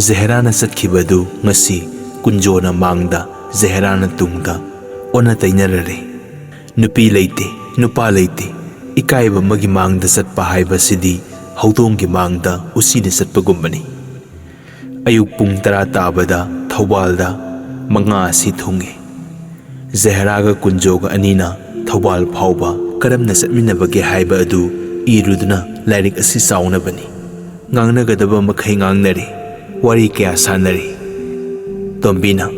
ꯖꯍꯦꯔꯥꯅ ꯆꯠꯈꯤꯕꯗꯨ ꯉꯁꯤ ꯀꯨꯟꯖꯣꯅ ꯃꯥꯡꯗ, ꯖꯍꯦꯔꯥꯅ ꯇꯨꯡꯗ ꯑꯣꯟꯅ ꯇꯩꯅꯔꯔꯦ꯫ ꯅꯨꯄꯤ ꯂꯩꯇꯦ, ꯅꯨꯄꯥ ꯂꯩꯇꯦ, ꯏꯀꯥꯏꯕ ꯑꯃꯒꯤ ꯃꯥꯡꯗ ꯆꯠꯄ ꯍꯥꯏꯕꯁꯤꯗꯤ ꯍꯧꯗꯣꯡꯒꯤ ꯃꯥꯡꯗ ꯎꯆꯤꯅ ꯆꯠꯄꯒꯨꯝꯕꯅꯤ꯫ ꯑꯌꯨꯛ ꯄꯨꯡ ꯇꯔꯥ ꯇꯥꯕꯗ ꯊꯧꯕꯥꯜꯗ ꯃꯉꯥ ꯑꯁꯤ ꯊꯨꯡꯉꯤ꯫ ꯖꯍꯦꯔꯥꯒ ꯀꯨꯟꯖꯣꯒ ꯑꯅꯤꯅ ꯊꯧꯕꯥꯜ ꯐꯥꯎꯕ ꯀꯔꯝꯅ ꯆꯠꯃꯤꯟꯅꯕꯒꯦ ꯍꯥꯏꯕ ꯑꯗꯨ ꯏꯔꯨꯗꯨꯅ ꯂꯥꯏꯔꯤꯛ ꯑꯁꯤ ꯆꯥꯎꯅꯕꯅꯤ꯫ ꯉꯥꯡꯅꯒꯗꯕ ꯃꯈꯩ ꯉꯥꯡꯅꯔꯤ, ꯋꯥꯔꯤ ꯀꯌꯥ ꯁꯥꯟꯅꯔꯤ꯫ ꯇꯣꯝꯕꯤꯅ,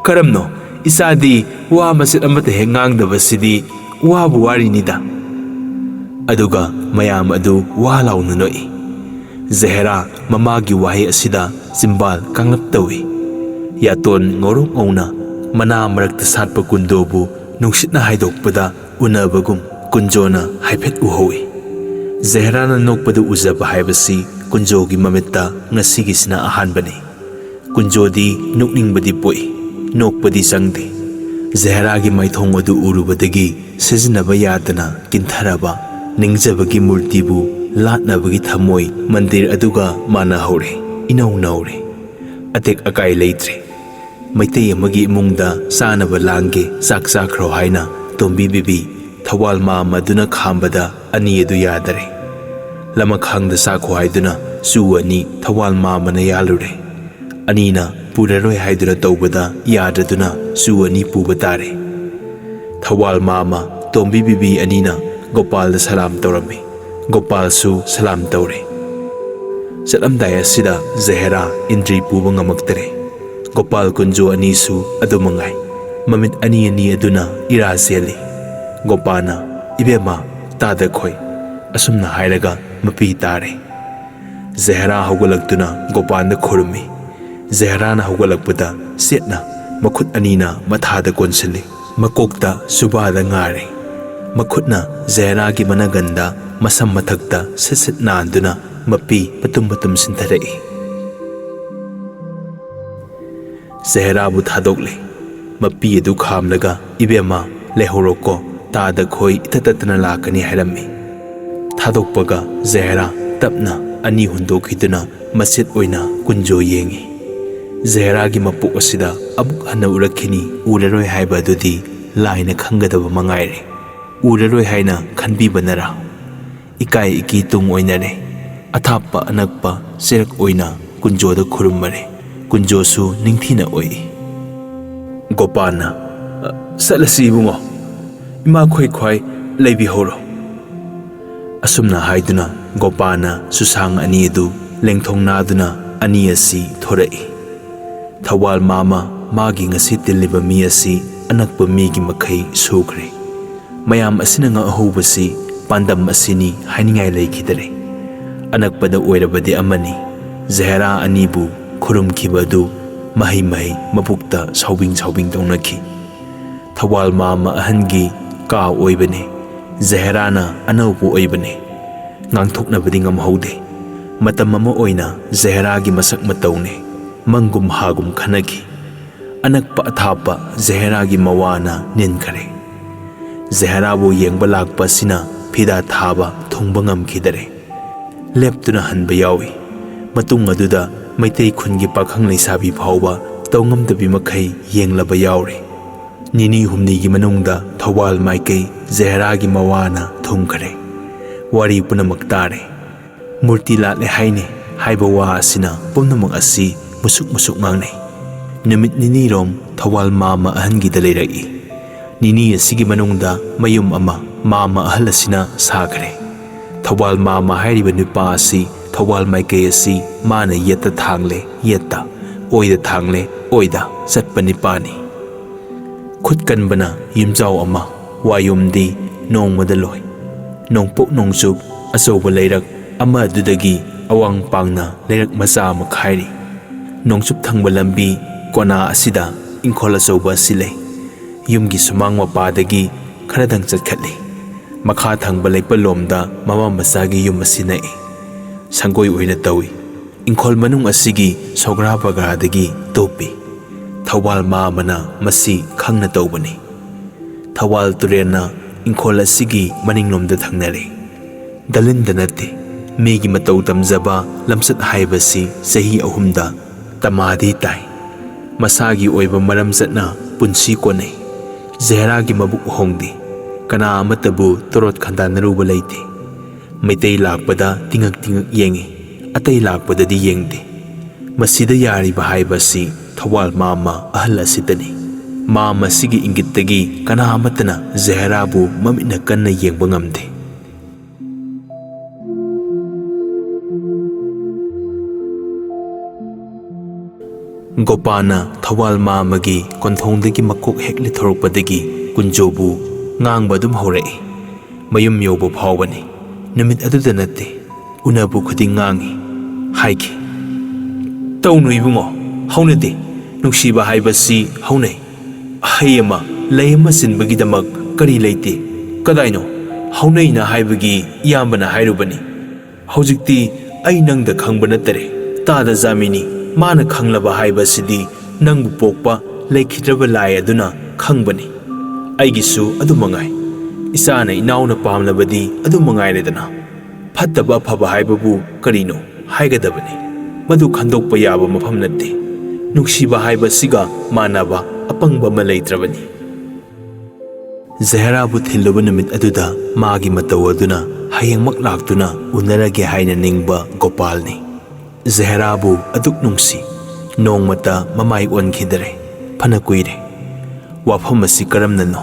"ꯀꯔꯝꯅꯣ? ꯏꯆꯥꯗꯤ ꯋꯥ ꯃꯆꯦꯠ ꯑꯃꯠꯇ ꯍꯦꯛ ꯉꯥꯡꯗꯕꯁꯤꯗꯤ ꯋꯥꯕꯨ ꯋꯥꯔꯤꯅꯤꯗ"꯫ ꯑꯗꯨꯒ ꯃꯌꯥꯝ ꯑꯗꯨ ꯋꯥ ꯂꯥꯎꯅ ꯅꯣꯛꯏ꯫ ꯖꯍꯦꯔꯥ ꯃꯃꯥꯒꯤ ꯋꯥꯍꯩ ꯑꯁꯤꯗ ꯆꯤꯝꯕꯥꯜ ꯀꯥꯡꯂꯞ ꯇꯧꯏ꯫ ꯌꯥꯇꯣꯟ ꯉꯧꯔꯣꯛ ꯉꯧꯅ ꯃꯅꯥ ꯃꯔꯛꯇ ꯁꯥꯠꯄ ꯀꯨꯟꯗꯣꯕꯨ ꯅꯨꯡꯁꯤꯠꯅ ꯍꯥꯏꯗꯣꯛꯄꯗ ꯎꯅꯕꯒꯨꯝ ꯀꯨꯟꯖꯣꯅ ꯍꯥꯏꯐꯦꯠ ꯎꯍꯧꯏ꯫ ꯖꯍꯦꯔꯥꯅ ꯅꯣꯛꯄꯗꯨ ꯎꯖꯕ ꯍꯥꯏꯕꯁꯤ ꯀꯨꯟꯖꯣꯒꯤ ꯃꯃꯤꯠꯇ ꯉꯁꯤꯒꯤꯁꯤꯅ ꯑꯍꯥꯟꯕꯅꯤ꯫ ꯀꯨꯟꯖꯣꯗꯤ ꯅꯣꯛꯅꯤꯡꯕꯗꯤ ꯄꯣꯛꯏ, ꯅꯣꯛꯄꯗꯤ ꯆꯪꯗꯦ꯫ ꯖꯍꯦꯔꯥꯒꯤ ꯃꯥꯏꯊꯣꯡ ꯑꯗꯨ ꯎꯔꯨꯕꯗꯒꯤ ꯁꯤꯖꯤꯟꯅꯕ ꯌꯥꯗꯅ ꯀꯤꯟꯊꯔꯕ ꯅꯤꯡꯖꯕꯒꯤ ꯃꯨꯔꯇꯤꯕꯨ ꯂꯥꯠꯅꯕꯒꯤ ꯊꯝꯃꯣꯏ ꯃꯟꯗꯤꯔ ꯑꯗꯨꯒ ꯃꯥꯟꯅꯍꯧꯔꯦ, ꯏꯅꯧ ꯅꯧꯔꯦ꯫ ꯑꯇꯦꯛ ꯑꯀꯥꯏ ꯂꯩꯇ꯭ꯔꯦ꯫ ꯃꯩꯇꯩ ꯑꯃꯒꯤ ꯏꯃꯨꯡꯗ ꯆꯥꯅꯕ ꯂꯥꯡꯒꯦ, ꯆꯥꯛ ꯆꯥꯈ꯭ꯔꯣ ꯍꯥꯏꯅ ꯇꯣꯝꯕꯤ ꯕꯤꯕꯤ ꯊꯧꯕꯥꯜ ꯃꯥꯝ ꯑꯗꯨꯅ ꯈꯥꯝꯕꯗ ꯑꯅꯤ ꯑꯗꯨ ꯌꯥꯗꯔꯦ꯫ ꯂꯃꯈꯥꯡꯗ ꯆꯥꯈꯣ ꯍꯥꯏꯗꯨꯅ ꯆꯨ ꯑꯅꯤ ꯊꯧꯕꯥꯜ ꯃꯥꯝꯃꯅ ꯌꯥꯜꯂꯨꯔꯦ꯫ ꯑꯅꯤꯅ ꯄꯨꯔꯔꯣꯏ ꯍꯥꯏꯗꯨꯅ ꯇꯧꯕꯗ ꯌꯥꯗ꯭ꯔꯗꯨꯅ ꯆꯨ ꯑꯅꯤ ꯄꯨꯕ ꯇꯥꯔꯦ꯫ ꯊꯧꯕꯥꯜ ꯃꯥꯝꯃ, ꯇꯣꯝꯕꯤ ꯕꯤꯕꯤ ꯑꯅꯤꯅ ꯒꯣꯄꯥꯜꯗ ꯁꯂꯥꯝ ꯇꯧꯔꯝꯃꯤ꯫ ꯒꯣꯄꯥꯜꯁꯨ ꯁꯂꯥꯝ ꯇꯧꯔꯦ꯫ ꯆꯠꯂꯝꯗꯥꯏ ꯑꯁꯤꯗ ꯖꯍꯦꯔꯥ ꯏꯟꯗ꯭ꯔꯤ ꯄꯨꯕ ꯉꯝꯃꯛꯇꯔꯦ꯫ ꯒꯣꯄꯥꯜ ꯀꯨꯟꯖꯣ ꯑꯅꯤꯁꯨ ꯑꯗꯨ ꯃꯉꯥꯏ꯫ ꯃꯃꯤꯠ ꯑꯅꯤ ꯑꯅꯤ ꯑꯗꯨꯅ ꯏꯔꯥ ꯆꯦꯜꯂꯤ꯫ ꯒꯣꯄꯥꯜꯅ, "ꯏꯕꯦꯝꯃ, ꯇꯥꯗ ꯈꯣꯏ"꯫ ꯑꯁꯨꯝꯅ ꯍꯥꯏꯔꯒ ꯃꯄꯤ ꯇꯥꯔꯦ꯫ ꯖꯍꯦꯔꯥ ꯍꯧꯒꯠꯂꯛꯇꯨꯅ ꯒꯣꯄꯥꯜꯗ ꯈꯨꯔꯨꯝꯃꯤ꯫ ꯖꯍꯦꯔꯥꯅ ꯍꯧꯒꯠꯂꯛꯄꯗ ꯆꯦꯠꯅ ꯃꯈꯨꯠ ꯑꯅꯤꯅ ꯃꯊꯥꯗ ꯀꯣꯟꯁꯤꯜꯂꯤ꯫ ꯃꯀꯣꯛꯇ ꯁꯨꯕꯥꯗ ꯉꯥꯔꯦ꯫ ꯃꯈꯨꯠꯅ ꯖꯍꯦꯔꯥꯒꯤ ꯃꯅꯒꯟꯗ ꯃꯁꯝ ꯃꯊꯛꯇ ꯁꯤꯠ ꯁꯤꯠ ꯅꯥꯟꯗꯨꯅ ꯃꯄꯤ ꯃꯇꯨꯝ ꯃꯇꯨꯝ ꯁꯤꯟꯊꯔꯛꯏ꯫ ꯖꯍꯦꯔꯥꯕꯨ ꯊꯥꯗꯣꯛꯂꯦ꯫ ꯃꯄꯤ ꯑꯗꯨ ꯈꯥꯝꯂꯒ, "ꯏꯕꯦꯝꯃ, ꯂꯩꯍꯧꯔꯣꯀꯣ, ꯇꯥꯗ ꯈꯣꯏ ꯏꯇꯠ ꯇꯠꯇꯅ ꯂꯥꯛꯀꯅꯤ" ꯍꯥꯏꯔꯝꯃꯤ꯫ ꯊꯥꯗꯣꯛꯄꯒ ꯖꯍꯦꯔꯥ ꯇꯞꯅ ꯑꯅꯤ ꯍꯨꯟꯗꯣꯛꯈꯤꯗꯨꯅ ꯃꯆꯦꯠ ꯑꯣꯏꯅ ꯀꯨꯟꯖꯣ ꯌꯦꯡꯉꯤ꯫ ꯖꯍꯦꯔꯥꯒꯤ ꯃꯄꯣꯛ ꯑꯁꯤꯗ ꯑꯃꯨꯛ ꯍꯟꯅ ꯎꯔꯛꯈꯤꯅꯤ, ꯎꯔꯔꯣꯏ ꯍꯥꯏꯕ ꯑꯗꯨꯗꯤ ꯂꯥꯏꯅ ꯈꯪꯒꯗꯕ ꯃꯉꯥꯏꯔꯦ꯫ ꯎꯔꯔꯣꯏ ꯍꯥꯏꯅ ꯈꯟꯕꯤꯕꯅꯔꯥ? ꯏꯀꯥꯏ ꯏꯀꯤ ꯇꯨꯡ ꯑꯣꯏꯅꯔꯦ꯫ ꯑꯊꯥꯞꯄ ꯑꯅꯛꯄ ꯆꯦꯔꯛ ꯑꯣꯏꯅ ꯀꯨꯟꯖꯣꯗ ꯈꯨꯔꯨꯝꯃꯔꯦ꯫ ꯀꯨꯟꯖꯣꯁꯨ ꯅꯤꯡꯊꯤꯅ ꯑꯣꯏ꯫ ꯒꯣꯄꯥꯅ, "ꯑ, ꯆꯠꯂꯁꯤ ꯏꯕꯨꯡꯉꯣ꯫ ꯏꯃꯥ ꯈꯣꯏ ꯈ꯭ꯋꯥꯏ ꯂꯩꯕꯤꯍꯧꯔꯣ꯫" ꯑꯁꯨꯝꯅ ꯍꯥꯏꯗꯨꯅ ꯒꯣꯄꯥꯅ ꯆꯨꯁꯥꯡ ꯑꯅꯤ ꯑꯗꯨ ꯂꯦꯡꯊꯣꯡꯅꯗꯨꯅ ꯑꯅꯤ ꯑꯁꯤ ꯊꯣꯔꯛꯏ꯫ ꯊꯧꯕꯥꯜ ꯃꯥꯃ ꯃꯥꯒꯤ ꯉꯁꯤ ꯇꯤꯜꯂꯤꯕ ꯃꯤ ꯑꯁꯤ ꯑꯅꯛꯄ ꯃꯤꯒꯤ ꯃꯈꯩ ꯁꯨꯈ꯭ꯔꯦ꯫ ꯃꯌꯥꯝ ꯑꯁꯤꯅ ꯉꯛꯍꯧꯕꯁꯤ ꯄꯥꯟꯗꯝ ꯑꯁꯤꯅꯤ ꯍꯥꯏꯅꯤꯡꯉꯥꯏ ꯂꯩꯈꯤꯗꯔꯦ꯫ ꯑꯅꯛꯄꯗ ꯑꯣꯏꯔꯕꯗꯤ ꯑꯃꯅꯤ꯫ ꯖꯍꯦꯔꯥ ꯑꯅꯤꯕꯨ ꯈꯨꯔꯨꯝꯈꯤꯕ ꯑꯗꯨ ꯃꯍꯩ ꯃꯍꯩ ꯃꯕꯨꯛꯇ ꯁꯥꯎꯕꯤꯡ ꯁꯥꯎꯕꯤꯡ ꯇꯧꯅꯈꯤ꯫ ꯊꯧꯕꯥꯜ ꯃꯥꯃ ꯑꯍꯟꯒꯤ ꯀꯥ ꯑꯣꯏꯕꯅꯤ꯫ ꯖꯍꯦꯔꯥꯅ ꯑꯅꯧꯕ ꯑꯣꯏꯕꯅꯤ꯫ ꯉꯥꯡꯊꯣꯛꯅꯕꯗꯤ ꯉꯝꯍꯧꯗꯦ꯫ ꯃꯇꯝ ꯑꯃ ꯑꯣꯏꯅ ꯖꯍꯦꯔꯥꯒꯤ ꯃꯁꯛ ꯃꯇꯧꯅꯤ꯫ ꯃꯪꯒꯨꯝ ꯍꯥꯒꯨꯝ ꯈꯟꯅꯈꯤ꯫ ꯑꯅꯛꯄ ꯑꯊꯥꯞꯄ ꯖꯍꯦꯔꯥꯒꯤ ꯃꯋꯥꯅ ꯅꯤꯟꯈꯔꯦ꯫ ꯖꯍꯦꯔꯥꯕꯨ ꯌꯦꯡꯕ ꯂꯥꯛꯄ ꯑꯁꯤꯅ ꯐꯤꯗꯥ ꯊꯥꯕ ꯊꯨꯡꯕ ꯉꯝꯈꯤꯗꯔꯦ꯫ ꯂꯦꯞꯇꯨꯅ ꯍꯟꯕ ꯌꯥꯎꯏ꯫ ꯃꯇꯨꯡ ꯑꯗꯨꯗ ꯃꯩꯇꯩ ꯈꯨꯟꯒꯤ ꯄꯥꯈꯪ ꯂꯩꯁꯥꯕꯤ ꯐꯥꯎꯕ ꯇꯧꯉꯝꯗꯕꯤ ꯃꯈꯩ ꯌꯦꯡꯂꯕ ꯌꯥꯎꯔꯦ꯫ ꯅꯤꯅꯤ ꯍꯨꯝꯅꯤꯒꯤ ꯃꯅꯨꯡꯗ ꯊꯧꯕꯥꯜ ꯃꯥꯏꯀꯩ ꯖꯍꯦꯔꯥꯒꯤ ꯃꯋꯥꯅ ꯊꯨꯡꯈꯔꯦ꯫ ꯋꯥꯔꯤ ꯄꯨꯝꯅꯃꯛ ꯇꯥꯔꯦ꯫ ꯃꯨꯔꯇꯤ ꯂꯥꯠꯂꯦ ꯍꯥꯏꯅꯤ ꯍꯥꯏꯕ ꯋꯥ ꯑꯁꯤꯅ ꯄꯨꯝꯅꯃꯛ ꯑꯁꯤ ꯃꯨꯁꯨꯛ ꯃꯨꯁꯨꯛ ꯉꯥꯡꯅꯩ꯫ ꯅꯨꯃꯤꯠ ꯅꯤꯅꯤꯔꯣꯝ ꯊꯧꯕꯥꯜ ꯃꯥꯃ ꯑꯍꯟꯒꯤꯗ ꯂꯩꯔꯛꯏ꯫ ꯅꯤꯅꯤ ꯑꯁꯤꯒꯤ ꯃꯅꯨꯡꯗ ꯃꯌꯨꯝ ꯑꯃ ꯃꯥꯃ ꯑꯍꯜ ꯑꯁꯤꯅ ꯁꯥꯈ꯭ꯔꯦ꯫ ꯊꯧꯕꯥꯜ ꯃꯥꯃ ꯍꯥꯏꯔꯤꯕ ꯅꯨꯄꯥ ꯑꯁꯤ ꯊꯧꯕꯥꯜ ꯃꯥꯏꯀꯩ ꯑꯁꯤ ꯃꯥꯅ ꯌꯦꯠꯇ ꯊꯥꯡꯂꯦ, ꯌꯦꯠꯇ, ꯑꯣꯏꯗ ꯊꯥꯡꯂꯦ, ꯑꯣꯏꯗ ꯆꯠꯄ ꯅꯨꯄꯥꯅꯤ꯫ ꯈꯨꯠ ꯀꯟꯕꯅ ꯌꯨꯝꯖꯥꯎ ꯑꯃ, ꯋꯥꯌꯨꯝꯗꯤ ꯅꯣꯡꯃꯗ ꯂꯣꯏ꯫ ꯅꯣꯡꯄꯣꯛ ꯅꯣꯡꯆꯨꯞ ꯑꯆꯧꯕ ꯂꯩꯔꯛ ꯑꯃ ꯑꯗꯨꯗꯒꯤ ꯑꯋꯥꯡ ꯄꯥꯡꯅ ꯂꯩꯔꯛ ꯃꯆꯥ ꯑꯃ ꯈꯥꯏꯔꯤ꯫ ꯅꯣꯡꯆꯨꯞ ꯊꯪꯕ ꯂꯝꯕꯤ ꯀꯣꯅꯥ ꯑꯁꯤꯗ ꯏꯪꯈꯣꯜ ꯑꯆꯧꯕ ꯑꯁꯤ ꯂꯩ꯫ ꯌꯨꯝꯒꯤ ꯁꯨꯃꯥꯡ ꯃꯄꯥꯗꯒꯤ ꯈꯔꯗꯪ ꯆꯠꯈꯠꯂꯤ꯫ ꯃꯈꯥ ꯊꯪꯕ ꯂꯩꯄꯜꯂꯣꯝꯗ ꯃꯃꯥ ꯃꯆꯥꯒꯤ ꯌꯨꯝ ꯑꯁꯤ ꯅꯛꯏ꯫ ꯁꯪꯒꯣꯏ ꯑꯣꯏꯅ ꯇꯧꯏ꯫ ꯏꯪꯈꯣꯜ ꯃꯅꯨꯡ ꯑꯁꯤꯒꯤ ꯁꯣꯒ꯭ꯔꯥ ꯕꯒ꯭ꯔꯥꯗꯒꯤ ꯇꯣꯞꯄꯤ꯫ ꯊꯧꯕꯥꯜ ꯃꯥꯃꯅ ꯃꯁꯤ ꯈꯪꯅ ꯇꯧꯕꯅꯤ꯫ ꯊꯧꯕꯥꯜ ꯇꯨꯔꯦꯜꯅ ꯏꯪꯈꯣꯜ ꯑꯁꯤꯒꯤ ꯃꯅꯤꯡꯂꯣꯝꯗ ꯊꯪꯅꯔꯦ꯫ ꯗꯂꯤꯟꯗ ꯅꯠꯇꯦ, ꯃꯤꯒꯤ ꯃꯇꯧ ꯇꯝꯖꯕ ꯂꯝꯆꯠ ꯍꯥꯏꯕꯁꯤ ꯆꯍꯤ ꯑꯍꯨꯝꯗ ꯇꯃꯥꯗꯤ ꯇꯥꯏ꯫ ꯃꯁꯥꯒꯤ ꯑꯣꯏꯕ ꯃꯔꯝ ꯆꯠꯅ ꯄꯨꯟꯁꯤ ꯀꯣꯟꯅꯩ꯫ ꯖꯍꯦꯔꯥꯒꯤ ꯃꯕꯨꯛ ꯍꯣꯡꯗꯦ꯫ ꯀꯅꯥ ꯑꯃꯠꯇꯕꯨ ꯇꯣꯔꯣꯠ ꯈꯟꯗꯥꯅꯔꯨꯕ ꯂꯩꯇꯦ꯫ ꯃꯩꯇꯩ ꯂꯥꯛꯄꯗ ꯇꯤꯉꯛ ꯇꯤꯉꯛ ꯌꯦꯡꯏ, ꯑꯇꯩ ꯂꯥꯛꯄꯗꯗꯤ ꯌꯦꯡꯗꯦ꯫ ꯃꯁꯤꯗ ꯌꯥꯔꯤꯕ ꯍꯥꯏꯕꯁꯤ ꯊꯧꯕꯥꯜ ꯃꯥꯝꯃ ꯑꯍꯜ ꯑꯁꯤꯇꯅꯤ꯫ ꯃꯥꯝꯃ ꯑꯁꯤꯒꯤ ꯏꯪꯒꯤꯠꯇꯒꯤ ꯀꯅꯥ ꯑꯃꯠꯇꯅ ꯖꯍꯦꯔꯥꯕꯨ ꯃꯃꯤꯠꯅ ꯀꯟꯅ ꯌꯦꯡꯕ ꯉꯝꯗꯦ꯫ ꯒꯣꯄꯥꯜꯅ ꯊꯧꯕꯥꯜ ꯃꯥꯝꯃꯒꯤ ꯀꯣꯟꯊꯣꯡꯗꯒꯤ ꯃꯀꯣꯛ ꯍꯦꯛ ꯂꯤꯊꯣꯔꯛꯄꯗꯒꯤ ꯀꯨꯟꯖꯣꯕꯨ ꯉꯥꯡꯕ ꯑꯗꯨꯝ ꯍꯧꯔꯛꯏ꯫ ꯃꯌꯨꯝ ꯌꯧꯕ ꯐꯥꯎꯕꯅꯤ꯫ ꯅꯨꯃꯤꯠ ꯑꯗꯨꯗ ꯅꯠꯇꯦ, ꯎꯅꯕ ꯈꯨꯗꯤꯡ ꯉꯥꯡꯏ꯫ ꯍꯥꯏꯈꯤ, "ꯇꯧꯅꯨ ꯏꯕꯨꯡꯉꯣ, ꯍꯧꯅꯗꯦ꯫ ꯅꯨꯡꯁꯤꯕ ꯍꯥꯏꯕꯁꯤ ꯍꯧꯅꯩ꯫ ꯑꯍꯩ ꯑꯃ, ꯂꯩ ꯑꯃ ꯆꯤꯟꯕꯒꯤꯗꯃꯛ ꯀꯔꯤ ꯂꯩꯇꯦ? ꯀꯗꯥꯏꯅꯣ? ꯍꯧꯅꯩꯅ ꯍꯥꯏꯕꯒꯤ ꯏꯌꯥꯝꯕꯅ ꯍꯥꯏꯔꯨꯕꯅꯤ꯫ ꯍꯧꯖꯤꯛꯇꯤ ꯑꯩ ꯅꯪꯗ ꯈꯪꯕ ꯅꯠꯇꯔꯦ꯫ ꯇꯥꯗ ꯖꯥꯃꯤꯅꯤ, ꯃꯥꯅ ꯈꯪꯂꯕ ꯍꯥꯏꯕꯁꯤꯗꯤ ꯅꯪꯕꯨ ꯄꯣꯛꯄ ꯂꯩꯈꯤꯗ꯭ꯔꯕ ꯂꯥꯏ ꯑꯗꯨꯅ ꯈꯪꯕꯅꯤ꯫ ꯑꯩꯒꯤꯁꯨ ꯑꯗꯨ ꯃꯉꯥꯏ꯫ ꯏꯆꯥꯅ ꯏꯅꯥꯎꯅ ꯄꯥꯝꯂꯕꯗꯤ ꯑꯗꯨ ꯃꯉꯥꯏꯔꯦꯗꯅ꯫ ꯐꯠꯇꯕ ꯑꯐꯕ ꯍꯥꯏꯕꯕꯨ ꯀꯔꯤꯅꯣ ꯍꯥꯏꯒꯗꯕꯅꯤ꯫ ꯃꯗꯨ ꯈꯟꯗꯣꯛꯄ ꯌꯥꯕ ꯃꯐꯝ ꯅꯠꯇꯦ꯫ ꯅꯨꯡꯁꯤꯕ ꯍꯥꯏꯕꯁꯤꯒ ꯃꯥꯟꯅꯕ ꯑꯄꯪꯕ ꯑꯃ ꯂꯩꯇ꯭ꯔꯕꯅꯤ꯫" ꯖꯍꯦꯔꯥꯕꯨ ꯊꯤꯜꯂꯨꯕ ꯅꯨꯃꯤꯠ ꯑꯗꯨꯗ ꯃꯥꯒꯤ ꯃꯇꯧ ꯑꯗꯨꯅ ꯍꯌꯦꯡꯃꯛ ꯂꯥꯛꯇꯨꯅ ꯎꯅꯔꯒꯦ ꯍꯥꯏꯅ ꯅꯤꯡꯕ ꯒꯣꯄꯥꯜꯅꯤ꯫ ꯖꯍꯦꯔꯥꯕꯨ ꯑꯗꯨꯛ ꯅꯨꯡꯁꯤ, ꯅꯣꯡꯃꯇ ꯃꯃꯥꯏ ꯑꯣꯟꯈꯤꯗꯔꯦ꯫ ꯐꯅ ꯀꯨꯏꯔꯦ꯫ ꯋꯥꯐꯝ ꯑꯁꯤ ꯀꯔꯝꯅꯅꯣ?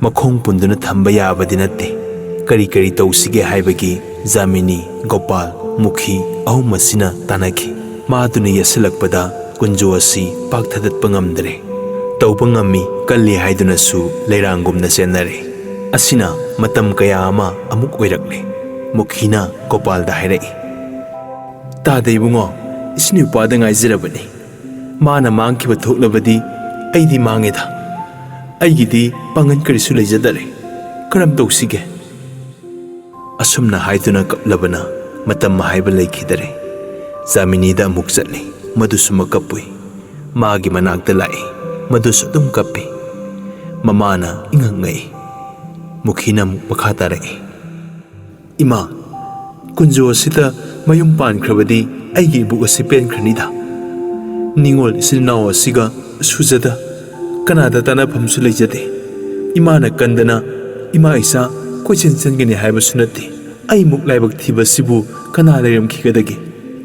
ꯃꯈꯣꯡ ꯄꯨꯟꯗꯨꯅ ꯊꯝꯕ ꯌꯥꯕꯗꯤ ꯅꯠꯇꯦ꯫ ꯀꯔꯤ ꯀꯔꯤ ꯇꯧꯁꯤꯒꯦ ꯍꯥꯏꯕꯒꯤ ꯖꯥꯃꯤꯅꯤ, ꯒꯣꯄꯥꯜ, ꯃꯨꯈꯤ ꯑꯍꯨꯝ ꯑꯁꯤꯅ ꯇꯥꯟꯅꯈꯤ꯫ ꯃꯥꯗꯨꯅ ꯌꯦꯠꯁꯤꯜꯂꯛꯄꯗ ꯀꯨꯟꯖꯣ ꯑꯁꯤ ꯄꯥꯛ ꯊꯥꯗꯠꯄ ꯉꯝꯗ꯭ꯔꯦ꯫ ꯇꯧꯕ ꯉꯝꯃꯤ, ꯀꯜꯂꯤ ꯍꯥꯏꯗꯨꯅꯁꯨ ꯂꯩꯔꯥꯡꯒꯨꯝꯅ ꯆꯦꯟꯅꯔꯦ꯫ ꯑꯁꯤꯅ ꯃꯇꯝ ꯀꯌꯥ ꯑꯃ ꯑꯃꯨꯛ ꯑꯣꯏꯔꯛꯂꯦ꯫ ꯃꯨꯈꯤꯅ ꯒꯣꯄꯥꯜꯗ ꯍꯥꯏꯔꯛꯏ, "ꯇꯥꯗ ꯏꯕꯨꯡꯉꯣ, ꯏꯆꯤꯟ ꯏꯎꯄꯥꯗ ꯉꯥꯏꯖꯔꯕꯅꯤ꯫ ꯃꯥꯅ ꯃꯥꯡꯈꯤꯕ ꯊꯣꯛꯂꯕꯗꯤ ꯑꯩꯗꯤ ꯃꯥꯡꯉꯦꯗ꯫ ꯑꯩꯒꯤꯗꯤ ꯄꯥꯡꯒꯜ ꯀꯔꯤꯁꯨ ꯂꯩꯖꯗꯔꯦ꯫ ꯀꯔꯝ ꯇꯧꯁꯤꯒꯦ?" ꯑꯁꯨꯝꯅ ꯍꯥꯏꯗꯨꯅ ꯀꯞꯂꯕꯅ ꯃꯇꯝ ꯍꯥꯏꯕ ꯂꯩꯈꯤꯗꯔꯦ꯫ ꯖꯥꯃꯤꯅꯤꯗ ꯑꯃꯨꯛ ꯆꯠꯂꯤ꯫ ꯃꯗꯨꯁꯨ ꯃꯀꯞ ꯄꯨꯏ꯫ ꯃꯥꯒꯤ ꯃꯅꯥꯛꯇ ꯂꯥꯛꯏ꯫ ꯃꯗꯨꯁꯨ ꯑꯗꯨꯝ ꯀꯞꯄꯤ꯫ ꯃꯃꯥꯅ ꯏꯉꯛ ꯉꯛꯏ꯫ ꯃꯨꯈꯤꯅ ꯑꯃꯨꯛ ꯃꯈꯥ ꯇꯥꯔꯛꯏ, "ꯏꯃꯥ, ꯀꯨꯟꯖꯣ ꯑꯁꯤꯗ ꯃꯌꯨꯝ ꯄꯥꯟꯈ꯭ꯔꯕꯗꯤ ꯑꯩꯒꯤ ꯏꯕꯨꯛ ꯑꯁꯤ ꯄꯦꯟꯈ꯭ꯔꯅꯤꯗ꯫ ꯅꯤꯉꯣꯜ ꯏꯆꯤꯟ ꯏꯅꯥꯎ ꯑꯁꯤꯒ ꯁꯨꯖꯗ, ꯀꯅꯥꯗ ꯇꯥꯟꯅꯐꯝꯁꯨ ꯂꯩꯖꯗꯦ꯫ ꯏꯃꯥꯅ ꯀꯟꯗꯅ ꯏꯃꯥ ꯏꯆꯥ ꯀꯣꯏꯆꯦꯟ ꯆꯦꯟꯒꯅꯤ ꯍꯥꯏꯕꯁꯨ ꯅꯠꯇꯦ꯫ ꯑꯩꯃꯨꯛ ꯂꯥꯏꯕꯛ ꯊꯤꯕꯁꯤꯕꯨ ꯀꯅꯥ ꯂꯩꯔꯝꯈꯤꯒꯗꯒꯦ?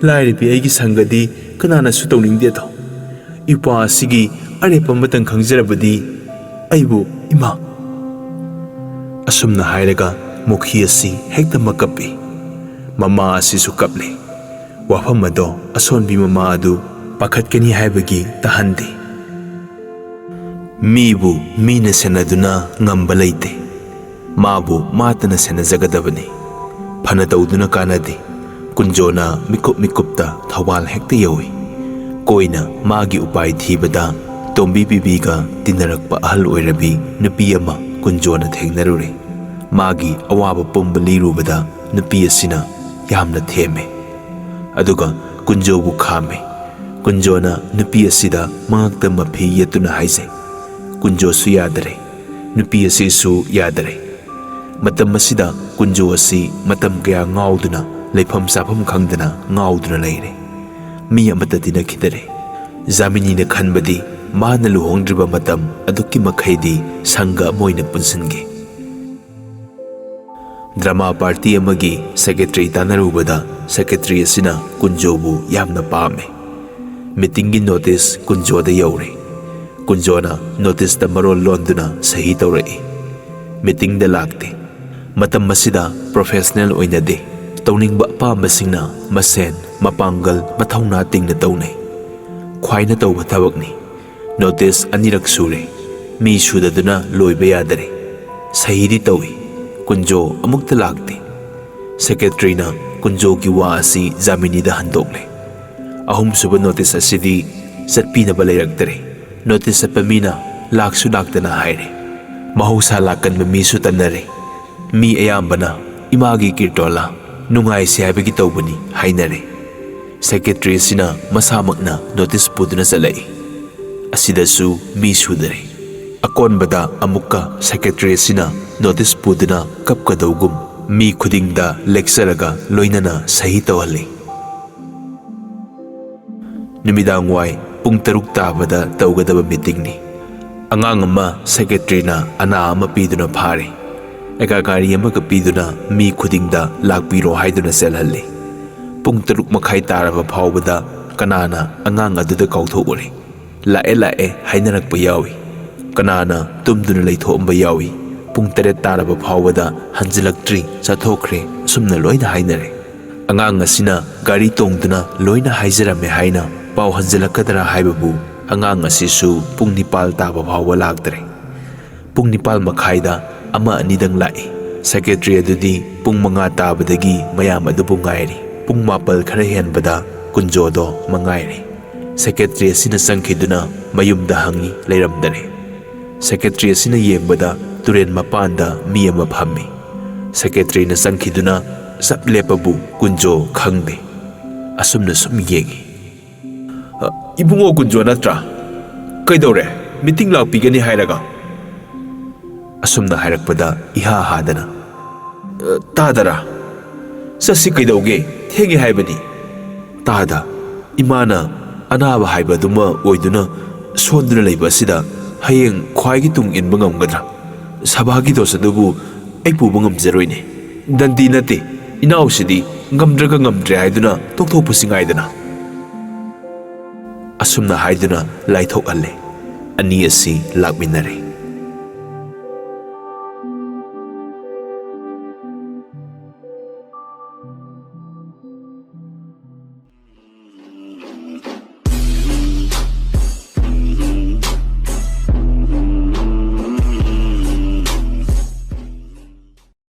ꯂꯥꯏꯔꯕꯤ ꯑꯩꯒꯤ ꯁꯪꯒꯗꯤ ꯀꯅꯥꯅꯁꯨ ꯇꯧꯅꯤꯡꯗꯦꯗꯣ꯫ ꯏꯄ꯭ꯋꯥ ꯑꯁꯤꯒꯤ ꯑꯔꯦꯞꯄ ꯑꯃꯇꯪ ꯈꯪꯖꯔꯕꯗꯤ ꯑꯩꯕꯨ, ꯏꯃꯥ!" ꯑꯁꯨꯝꯅ ꯍꯥꯏꯔꯒ ꯃꯣꯈꯤ ꯑꯁꯤ ꯍꯦꯛꯇ ꯃꯀꯞꯄꯤ꯫ ꯃꯃꯥ ꯑꯁꯤꯁꯨ ꯀꯞꯂꯤ꯫ ꯋꯥꯐꯝ ꯑꯗꯣ ꯑꯁꯣꯟꯕꯤ ꯃꯃꯥ ꯑꯗꯨ ꯄꯥꯈꯠꯀꯅꯤ ꯍꯥꯏꯕꯒꯤ ꯇꯥꯍꯟꯗꯦ꯫ ꯃꯤꯕꯨ ꯃꯤꯅ ꯁꯦꯟꯅꯗꯨꯅ ꯉꯝꯕ ꯂꯩꯇꯦ꯫ ꯃꯥꯕꯨ ꯃꯥꯇꯅ ꯁꯦꯟꯅꯖꯒꯗꯕꯅꯤ꯫ ꯐꯅ ꯇꯧꯗꯨꯅ ꯀꯥꯟꯅꯗꯦ꯫ ꯀꯨꯟꯖꯣꯅ ꯃꯤꯀꯨꯞ ꯃꯤꯀꯨꯞꯇ ꯊꯧꯕꯥꯜ ꯍꯦꯛꯇ ꯌꯧꯏ꯫ ꯀꯣꯏꯅ ꯃꯥꯒꯤ ꯎꯄꯥꯏ ꯊꯤꯕꯗ ꯇꯣꯝꯕꯤ ꯕꯤꯕꯤꯒ ꯇꯤꯟꯅꯔꯛꯄ ꯑꯍꯜ ꯑꯣꯏꯔꯕꯤ ꯅꯨꯄꯤ ꯑꯃ ꯀꯨꯟꯖꯣꯅ ꯊꯦꯡꯅꯔꯨꯔꯦ꯫ ꯃꯥꯒꯤ ꯑꯋꯥꯕ ꯄꯨꯝꯕ ꯂꯤꯔꯨꯕꯗ ꯅꯨꯄꯤ ꯑꯁꯤꯅ ꯌꯥꯝꯅ ꯊꯦꯝꯃꯦ꯫ ꯑꯗꯨꯒ ꯀꯨꯟꯖꯣꯕꯨ ꯈꯥꯝꯃꯦ꯫ ꯀꯨꯟꯖꯣꯅ ꯅꯨꯄꯤ ꯑꯁꯤꯗ ꯃꯉꯛꯇ ꯃꯐꯤ ꯌꯦꯠꯇꯨꯅ ꯍꯥꯏꯖꯩ꯫ ꯀꯨꯟꯖꯣꯁꯨ ꯌꯥꯗꯔꯦ꯫ ꯅꯨꯄꯤ ꯑꯁꯤꯁꯨ ꯌꯥꯗꯔꯦ꯫ ꯃꯇꯝ ꯑꯁꯤꯗ ꯀꯨꯟꯖꯣ ꯑꯁꯤ ꯃꯇꯝ ꯀꯌꯥ ꯉꯥꯎꯗꯨꯅ, ꯂꯩꯐꯝ ꯆꯥꯐꯝ ꯈꯪꯗꯅ ꯉꯥꯎꯗꯨꯅ ꯂꯩꯔꯦ꯫ ꯃꯤ ꯑꯃꯠꯇ ꯇꯤꯟꯅꯈꯤꯗꯔꯦ꯫ ꯖꯥꯃꯤꯅꯤꯅ ꯈꯟꯕꯗꯤ ꯃꯥꯅ ꯂꯨꯍꯣꯡꯗ꯭ꯔꯤꯕ ꯃꯇꯝ ꯑꯗꯨꯛꯀꯤ ꯃꯈꯩꯗꯤ ꯁꯪꯒ ꯑꯃ ꯑꯣꯏꯅ ꯄꯨꯟꯁꯤꯟꯒꯦ꯫ ꯗ꯭ꯔꯃꯥ ꯄꯥꯔꯇꯤ ꯑꯃꯒꯤ ꯁꯦꯀ꯭ꯔꯦꯇꯔꯤ ꯇꯥꯟꯅꯔꯨꯕꯗ ꯁꯦꯀ꯭ꯔꯦꯇꯔꯤ ꯑꯁꯤꯅ ꯀꯨꯟꯖꯣꯕꯨ ꯌꯥꯝꯅ ꯄꯥꯝꯃꯦ꯫ ꯃꯤꯇꯤꯡꯒꯤ ꯅꯣꯇꯤꯁ ꯀꯨꯟꯖꯣꯗ ꯌꯧꯔꯦ꯫ ꯀꯨꯟꯖꯣꯅ ꯅꯣꯇꯤꯁꯇ ꯃꯔꯣꯜ ꯂꯣꯟꯗꯨꯅ ꯁꯍꯤ ꯇꯧꯔꯛꯏ꯫ ꯃꯤꯇꯤꯡꯗ ꯂꯥꯛꯇꯦ꯫ ꯃꯇꯝ ꯑꯁꯤꯗ ꯄ꯭ꯔꯣꯐꯦꯁꯅꯦꯜ ꯑꯣꯏꯅꯗꯦ꯫ ꯇꯧꯅꯤꯡꯕ ꯑꯄꯥꯝꯕꯁꯤꯡꯅ ꯃꯁꯦꯟ ꯃꯄꯥꯡꯒꯜ ꯃꯊꯧꯅꯥ ꯇꯤꯡꯅ ꯇꯧꯅꯩ꯫ ꯈ꯭ꯋꯥꯏꯅ ꯇꯧꯕ ꯊꯕꯛꯅꯤ꯫ ꯅꯣꯇꯤꯁ ꯑꯅꯤꯔꯛ ꯁꯨꯔꯦ꯫ ꯃꯤ ꯁꯨꯗꯗꯨꯅ ꯂꯣꯏꯕ ꯌꯥꯗꯔꯦ꯫ ꯁꯍꯤꯗꯤ ꯇꯧꯏ꯫ ꯀꯨꯟꯖꯣ ꯑꯃꯨꯛꯇ ꯂꯥꯛꯇꯦ꯫ ꯁꯦꯀ꯭ꯔꯦꯇꯔꯤꯅ ꯀꯨꯟꯖꯣꯒꯤ ꯋꯥ ꯑꯁꯤ ꯖꯥꯃꯤꯅꯤꯗ ꯍꯟꯗꯣꯛꯂꯦ꯫ ꯑꯍꯨꯝꯁꯨꯕ ꯅꯣꯇꯤꯁ ꯑꯁꯤꯗꯤ ꯆꯠꯄꯤꯅꯕ ꯂꯩꯔꯛꯇꯔꯦ꯫ ꯅꯣꯇꯤꯁ ꯆꯠꯄ ꯃꯤꯅ ꯂꯥꯛꯁꯨ ꯂꯥꯛꯇꯅ ꯍꯥꯏꯔꯦ꯫ ꯃꯍꯧꯁꯥ ꯂꯥꯛꯀꯟꯕ ꯃꯤꯁꯨ ꯇꯟꯅꯔꯦ꯫ ꯃꯤ ꯑꯌꯥꯝꯕꯅ "ꯏꯃꯥꯒꯤ ꯀꯤꯔꯇꯣꯂꯥ, ꯅꯨꯡꯉꯥꯏꯁꯤ ꯍꯥꯏꯕꯒꯤ ꯇꯧꯕꯅꯤ" ꯍꯥꯏꯅꯔꯦ꯫ ꯁꯦꯀ꯭ꯔꯦꯇꯔꯤ ꯑꯁꯤꯅ ꯃꯁꯥꯃꯛꯅ ꯅꯣꯇꯤꯁ ꯄꯨꯗꯨꯅ ꯆꯠꯂꯛꯏ꯫ ꯑꯁꯤꯗꯁꯨ ꯃꯤ ꯁꯨꯗꯔꯦ꯫ ꯑꯀꯣꯟꯕꯗ ꯑꯃꯨꯛꯀ ꯁꯦꯀ꯭ꯔꯦꯇꯔꯤ ꯑꯁꯤꯅ ꯅꯣꯇꯤꯁ ꯄꯨꯗꯨꯅ ꯀꯞꯀꯗꯧꯒꯨꯝ ꯃꯤ ꯈꯨꯗꯤꯡꯗ ꯂꯦꯛꯆꯔꯒ ꯂꯣꯏꯅꯅ ꯁꯍꯤ ꯇꯧꯍꯜꯂꯤ꯫ ꯅꯨꯃꯤꯗꯥꯡ ꯋꯥꯏ ꯄꯨꯡ ꯇꯔꯨꯛ ꯇꯥꯕꯗ ꯇꯧꯒꯗꯕ ꯃꯤꯇꯤꯡꯅꯤ꯫ ꯑꯉꯥꯡ ꯑꯃ ꯁꯦꯀ꯭ꯔꯦꯇꯔꯤꯅ ꯑꯅꯥ ꯑꯃ ꯄꯤꯗꯨꯅ ꯐꯥꯔꯦ꯫ ꯑꯦꯒꯥ ꯒꯥꯔꯤ ꯑꯃꯒ ꯄꯤꯗꯨꯅ ꯃꯤ ꯈꯨꯗꯤꯡꯗ ꯂꯥꯛꯄꯤꯔꯣ ꯍꯥꯏꯗꯨꯅ ꯆꯦꯜꯍꯜꯂꯤ꯫ ꯄꯨꯡ ꯇꯔꯨꯛ ꯃꯈꯥꯏ ꯇꯥꯔꯕ ꯐꯥꯎꯕꯗ ꯀꯅꯥꯅ ꯑꯉꯥꯡ ꯑꯗꯨꯗ ꯀꯥꯎꯊꯣꯛꯎꯔꯦ? "ꯂꯥꯛꯑꯦ, ꯂꯥꯛꯑꯦ" ꯍꯥꯏꯅꯔꯛꯄ ꯌꯥꯎꯏ꯫ ꯀꯅꯥꯅ ꯇꯨꯝꯗꯨꯅ ꯂꯩꯊꯣꯛꯑꯝꯕ ꯌꯥꯎꯏ꯫ ꯄꯨꯡ ꯇꯔꯦꯠ ꯇꯥꯔꯕ ꯐꯥꯎꯕꯗ ꯍꯟꯖꯤꯜꯂꯛꯇ꯭ꯔꯤ, ꯆꯠꯊꯣꯛꯈ꯭ꯔꯦ, ꯑꯁꯨꯝꯅ ꯂꯣꯏꯅ ꯍꯥꯏꯅꯔꯦ꯫ ꯑꯉꯥꯡ ꯑꯁꯤꯅ ꯒꯥꯔꯤ ꯇꯣꯡꯗꯨꯅ ꯂꯣꯏꯅ ꯍꯥꯏꯖꯔꯝꯃꯦ ꯍꯥꯏꯅ ꯄꯥꯎ ꯍꯟꯖꯤꯜꯂꯛꯀꯗ꯭ꯔꯥ ꯍꯥꯏꯕꯕꯨ, ꯑꯉꯥꯡ ꯑꯁꯤꯁꯨ ꯄꯨꯡ ꯅꯤꯄꯥꯜ ꯇꯥꯕ ꯐꯥꯎꯕ ꯂꯥꯛꯇꯔꯦ꯫ ꯄꯨꯡ ꯅꯤꯄꯥꯜ ꯃꯈꯥꯏꯗ ꯑꯃ ꯑꯅꯤꯗꯪ ꯂꯥꯛꯏ꯫ ꯁꯦꯀ꯭ꯔꯦꯇꯔꯤ ꯑꯗꯨꯗꯤ ꯄꯨꯡ ꯃꯉꯥ ꯇꯥꯕꯗꯒꯤ ꯃꯌꯥꯝ ꯑꯗꯨꯕꯨ ꯉꯥꯏꯔꯤ꯫ ꯄꯨꯡ ꯃꯥꯄꯜ ꯈꯔ ꯍꯦꯟꯕꯗ ꯀꯨꯟꯖꯣꯗꯣ ꯃꯉꯥꯏꯔꯦ꯫ ꯁꯦꯀ꯭ꯔꯦꯇꯔꯤ ꯑꯁꯤꯅ ꯆꯪꯈꯤꯗꯨꯅ ꯃꯌꯨꯝꯗ ꯍꯪꯉꯤ, ꯂꯩꯔꯝꯗꯔꯦ꯫ ꯁꯦꯀ꯭ꯔꯦꯇꯔꯤ ꯑꯁꯤꯅ ꯌꯦꯡꯕꯗ ꯇꯨꯔꯦꯜ ꯃꯄꯥꯟꯗ ꯃꯤ ꯑꯃ ꯐꯝꯃꯤ꯫ ꯁꯦꯀ꯭ꯔꯦꯇꯔꯤꯅ ꯆꯪꯈꯤꯗꯨꯅ ꯆꯞ ꯂꯦꯞꯄꯕꯨ ꯀꯨꯟꯖꯣ ꯈꯪꯗꯦ꯫ ꯑꯁꯨꯝꯅ ꯁꯨꯝ ꯌꯦꯡꯉꯤ꯫ "ꯑ, ꯏꯕꯨꯡꯉꯣ ꯀꯨꯟꯖꯣ ꯅꯠꯇ꯭ꯔꯥ? ꯀꯩꯗꯧꯔꯦ? ꯃꯤꯇꯤꯡ ꯂꯥꯛꯄꯤꯒꯅꯤ ꯍꯥꯏꯔꯒ?" ꯑꯁꯨꯝꯅ ꯍꯥꯏꯔꯛꯄꯗ ꯏꯍꯥ ꯍꯥꯗꯅ, "ꯑ, ꯇꯥꯗꯔꯥ? ꯆꯠꯁꯤ, ꯀꯩꯗꯧꯒꯦ? ꯊꯦꯡꯉꯦ ꯍꯥꯏꯕꯅꯤ꯫" "ꯇꯥꯗ, ꯏꯃꯥꯅ ꯑꯅꯥꯕ ꯍꯥꯏꯕꯗꯨꯃ ꯑꯣꯏꯗꯨꯅ ꯁꯣꯟꯗꯨꯅ ꯂꯩꯕ ꯑꯁꯤꯗ ꯍꯌꯦꯡ ꯈ꯭ꯋꯥꯏꯒꯤ ꯇꯨꯡ ꯏꯟꯕ ꯉꯝꯒꯗ꯭ꯔꯥ? ꯁꯚꯥꯒꯤ ꯗꯣꯁ ꯑꯗꯨꯕꯨ ꯑꯩ ꯄꯨꯕ ꯉꯝꯖꯔꯣꯏꯅꯦ꯫ ꯗꯟꯗꯤ ꯅꯠꯇꯦ, ꯏꯅꯥꯎꯁꯤꯗꯤ ꯉꯝꯗ꯭ꯔꯒ ꯉꯝꯗ꯭ꯔꯦ ꯍꯥꯏꯗꯨꯅ ꯇꯣꯛꯊꯣꯛꯄꯁꯤ ꯉꯥꯏꯗꯅ꯫" ꯑꯁꯨꯝꯅ ꯍꯥꯏꯗꯨꯅ ꯂꯥꯏꯊꯣꯛꯍꯜꯂꯦ꯫ ꯑꯅꯤ ꯑꯁꯤ ꯂꯥꯛꯃꯤꯟꯅꯔꯦ꯫